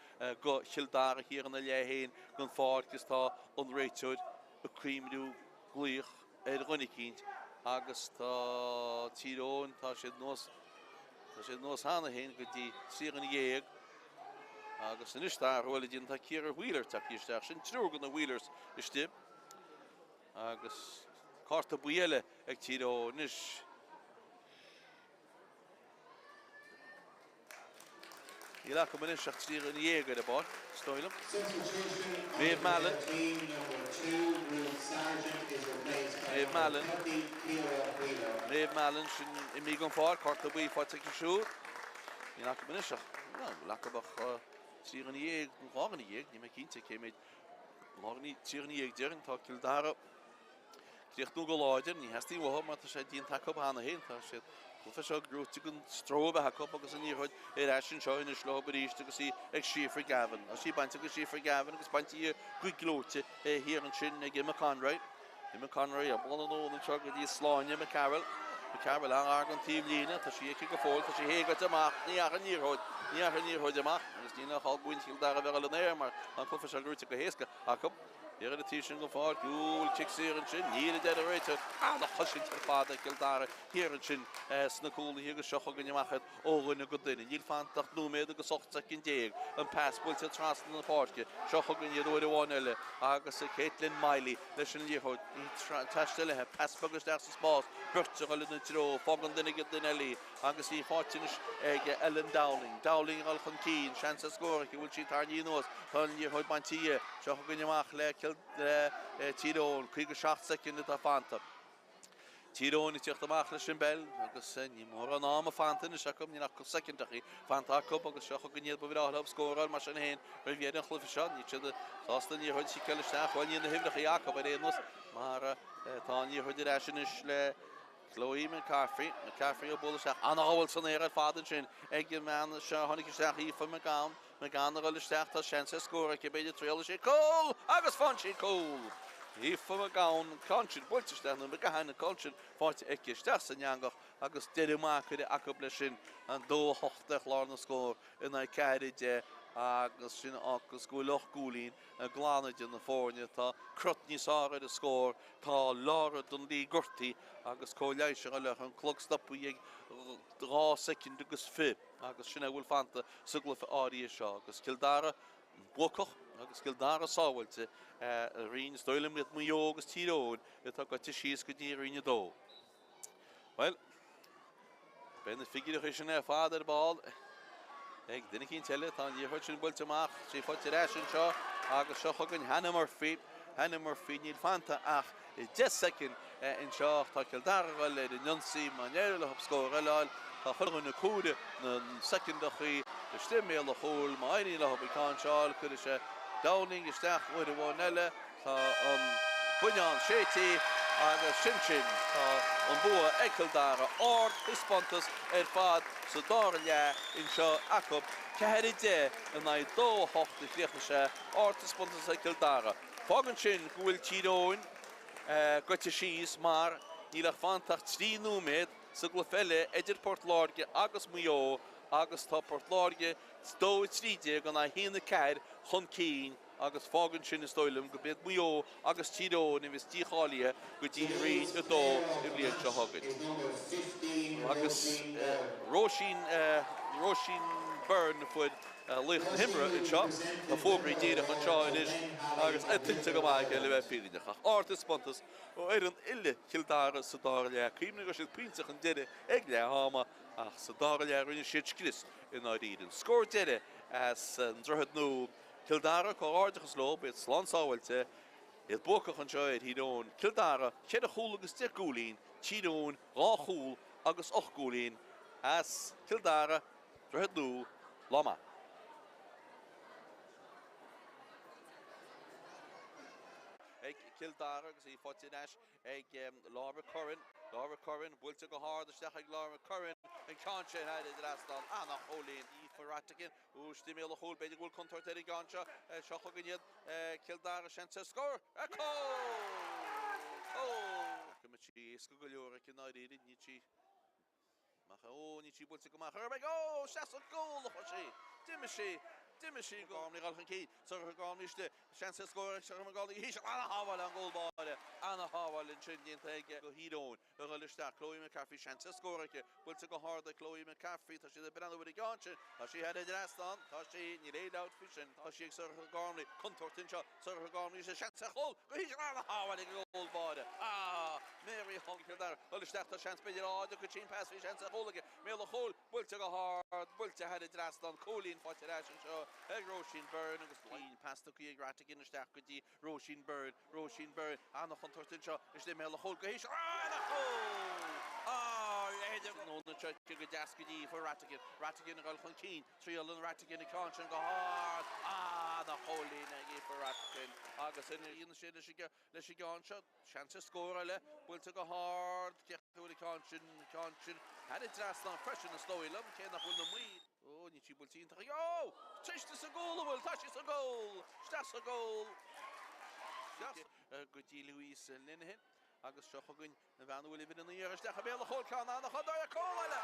go Chill Dara thiar ina leath féin den pháirc is tá an réiteoir ag cuimhniú glaoch ar dhuine eicínt agus tá Tír Eoghain, tá siad anuas, tá siad anuas cheana féin go dtí 13 dhuine agus anois tá athrú eile déanta, tá Ciara Wheeler tagtha isteach, sin triúr de na Wheelers istigh agus cárta buí eile ag Tír Eoghain anois. Níl acu anois ach 13 dhuine ar an bpáirc, is dóigh liom. Maeve Mallon. Maeve Mallon. Maeve Mallon, sin imithe den pháirc, cárta buí faighte aici siúd. Níl acu anois ach, bhfuil acu ach 13 dhuine nó 12 dhuine, níl mé cinnte cé méid, 12 dhuine déarfainn, tá Cill Dara. Críochnú go láidir, ní theastaíonn uathu mar tá sé déanta acu cheana féin. Tá siad cluiche seo gnóite gan stró a bheith acu agus an liathróid ar ais anseo anois leo arís agus í ag Síofra Gavin. Tá sí bainte ag Síofra Gavin agus bainte í go gleoite thiar ansin ag Emma Conroy. Emma Conroy ag bualadh anonn anseo go dtí Sláine McCarroll. McCarroll an-ghar don taobh líne, tá sí aici go fóill, tá sí héagailte amach, ní dheachaigh an liathróid, ní dheachaigh an liathróid amach agus níl aon chall go bhfuil Cill Dara a bheith ag dul in aer mar tá an cluiche seo gnóite go héasca acu. Thiar ar an taobh sin den pháirc, an bhfuil cic saor ansin, níl a deir an réiteoir. An-chosaint ar fad ag Cill Dara thiar ansin sna cúlaithe agus seo chugainn amach iad ó dhuine go duine. Níl fanta ach nóiméad agus 18 soicind. An pas buailte trasna na páirce. Seo chugainn iad uair amháin eile agus Caitlin Miley leis an liathróid. Í taisteal léi, pas beag isteach sa spás, beirt a dhul ina treo, fágann duine ag duine eile í. Agus í faighte anois ag Ellen Dowling. Dowling ag dul chun cinn, seans ar scór aici, bhfuil sí tarraingthe anuas, tá an liathróid bainte dhi. Seo chugainn amach le Tír Eoghain, 57 soicind atá fanta. Tír Eoghain ag tíocht amach leis an bpeil agus ní mórán ama fanta anois acu, níl ach soicindeachaí fanta acu agus seo chugainn iad, ba bhreá leo scóráil mar sin féin roimh dheireadh an chluiche seo. Níl siad sásta an liathróid a chiceáil isteach, bhuel níl na huimhreacha acu ar aon nós mar tá an liathróid ar ais anois le Chloe McCaffrey, McCaffrey ag bualadh isteach. An-ghabháil san aer ar fad ansin ag an mbean seo a tháinig isteach, Aoife McGowan. McGowan ag dul isteach, tá seans ar scór aici, b'fhéidir, triailfidh sí cúl agus faigheann sí cúl! Aoife McGowan, an ceann sin buailte isteach, nó McGahan, an ceann sin faighte aici isteach san eangach agus deireadh maith curtha acu leis sin, an 2-8 ar chlár na scór in aghaidh 4-10 agus sin agus go bhfuil 8 gcúilín glan idir na foirne. Tá crot níos fearr ar an scór. Tá Laura Dunlea gortaithe agus cóir leighis a dhul uirthi, an clog stoptha ag 2 soicind agus 20 agus sin é a bhfuil fanta sa gcluiche áirithe seo agus Cill Dara buacach agus Cill Dara sábháilte i roinn, is dóigh liom iad Maigh Eo agus Tír Eoghain atá gaibhte síos go dtí roinn 2. Bhuel, beidh na figiúireacha sin ar fad ar ball ag duine eicínt eile. Tá an liathróid sin buailte amach, sí faighte ar ais anseo agus seo chugainn Hannah Murphy. Hannah Murphy, níl fanta ach 10 soicind anseo ach tá Cill Dara ag dul ar an ionsaí. Má éiríonn leo scór eile a fháil, tá chuile dhuine ag comhaireamh na soicindeachaí istigh i mbéal an chúil. Má éiríonn leo an ceann seo a fháil, cuirfidh sé Downing isteach uair amháin eile. Tá an buinneán séidte Agus sin sin, tá an bua ag Cill Dara. Ardthaispeántas ar fad sa dara leath anseo acu. 4, 10 in aghaidh 2, 8 a chríochnaigh sé. Ardthaispeántas ag Cill Dara. Fágann sin go bhfuil Tír Eoghain goite síos mar níl ach fanta ach 3 nóiméad sa gcluiche eile idir Port Láirge agus Maigh Eo agus tá Port Láirge 2, 13 in aghaidh 1, 4 chun cinn agus fágann sin, is dóigh liom, go b'iad Maigh Eo agus Tír Eoghain a bheas dícháilithe go dtí Roinn 2 an bhliain seo chugainn. Agus Róisín, Róisín Byrne a fuair laoch na himeartha anseo. Tá fógraí díreach anseo anois agus é tuillte go maith aige le bheith fírinneach. Ach ardtaispeántas ó fhoireann uile Chill Dara sa dara leath. Cuimhnigh go raibh siad pointe chun deiridh ag leath ama ach sa dara leath rinne siad scrios i ndáiríre. An scór deiridh as an Droichead Nua, Cill Dara, comhghairdeachas leo, iad slán sábháilte, iad buacach anseo ar Thír Eoghain. Cill Dara, ceithre chúl agus 10 gcúilín, Tír Eoghain, dhá chúl agus 8 gcúilín as Cill Dara, Droichead Nua, lá maith. Ag Cill Dara agus í faighte ar ais ag Laura Curran. Laura Curran buailte go hard isteach ag Laura Curran. An ceann sin thar an dtrasnán. Ana-chúilín. Aoife Rhatigan. Istigh i mbéal an chúil. B'fhéidir go bhfuil contúirt ar an gceann seo. Seo chugainn iad. Cill Dara seans ar scór. Cúl! Cúl! Go mbeadh sí éasca go leor aici i ndáiríre. Níl sí. Amach ó, níl sí buailte go maith chor ar bith. Ó, isteach sa gcúl a chuaigh sí. D'imigh sí, d'imigh sí go Gormley dhul chun cinn. Sorcha Gormley istigh. Seans ar scór ag Sorcha McGauley. Híseal, ana-shábháil ón gcúl báire. Ana-shábháil ansin déanta aige go Thír Eoghain. A dhul isteach. Chloe McCaffrey, seans ar scór aici. Buailte go hard ag Chloe McCaffrey. Tá siad ag breathnú ar an gceann sin. Tá sí thar an dtrasnán. Tá sí, níl aon dabht faoi sin. Tá sí ag Sorcha Gormley. Contúirt anseo. Sorcha Gormley istigh. Seans ar chúl go híseal. Ana-shábháil ag an gcúl báire. Ah! Mary Hull Cill Dara dul isteach tá seans b'fhéidir á do chuid sin pas bhí seans ar chúl aici i mbéal an chúil buailte go hard buailte thar an dtrasnán cúilín faighte ar ais anseo ag Róisín Byrne agus cinn pas tugtha ag Rhatigan isteach go dtí Róisín Byrne Róisín Byrne ana-chontúirt anseo istigh i mbéal an chúil go híseal ana-chúl á leithéid de nó anseo go deas go dtí Aoife Rhatigan Rhatigan ag dul chun cinn triaileann Rhatigan an ceann sin go hard ana-chúilín ag Aoife Rhatigan agus ina dhéanann sé leis an leis an gceann seo. Seans ar scór eile, buailte go hard, cé go bhfuil an ceann sin, an ceann sin thar an dtrasnán freisin is dóigh liom, cé nach bhfuil na maoir. Ó, níl sí buailte iontach ag, ó! Istigh sa gcúl an bhfuil? Tá sí sa gcúl! Isteach sa gcúl! Isteach go dtí Louise Linehan agus seo chugainn an bhean a bhfuil uimhir 9 uirthi isteach i mbéal an chúil, ceann an-chun, cúl eile!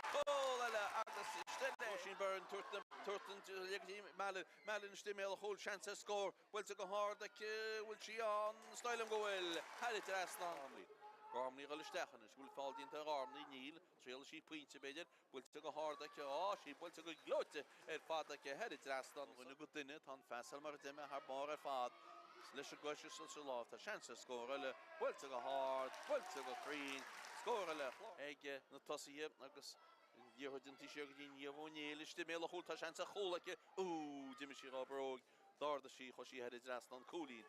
Cúl eile agus istigh le Róisín Byrne, tabhairt an go dtí Mallon, Mallon istigh i mbéal an chúil, seans ar scór. Buailte go hard aici, bhfuil sí ann? Is dóigh liom go bhfuil. Thar an dtrasnán. Gormley ag dul isteach anois. Bhfuil feall déanta ar Ghormley? Níl. Triailfidh sí pointe, b'fhéidir. Buailte go hard aici. Á, sí buailte go gleoite ar fad aici. Thar an dtrasnán. Dhuine go duine, tá an phasáil mar a deir mé thar barr ar fad. Leis an gcois is leis an lámh. Tá seans ar scór eile. Buailte go hard. Buailte go cruinn. Scór eile ag na tosaithe agus an liathróid iontaithe siar go dtí Niamh O'Neill. Istigh i mbéal an chúil. Tá seans ar chúl aici. Ú, d'imigh sí dhá bróig. D'ardaigh sí, chuaigh sí thar an dtrasnán, cúilín.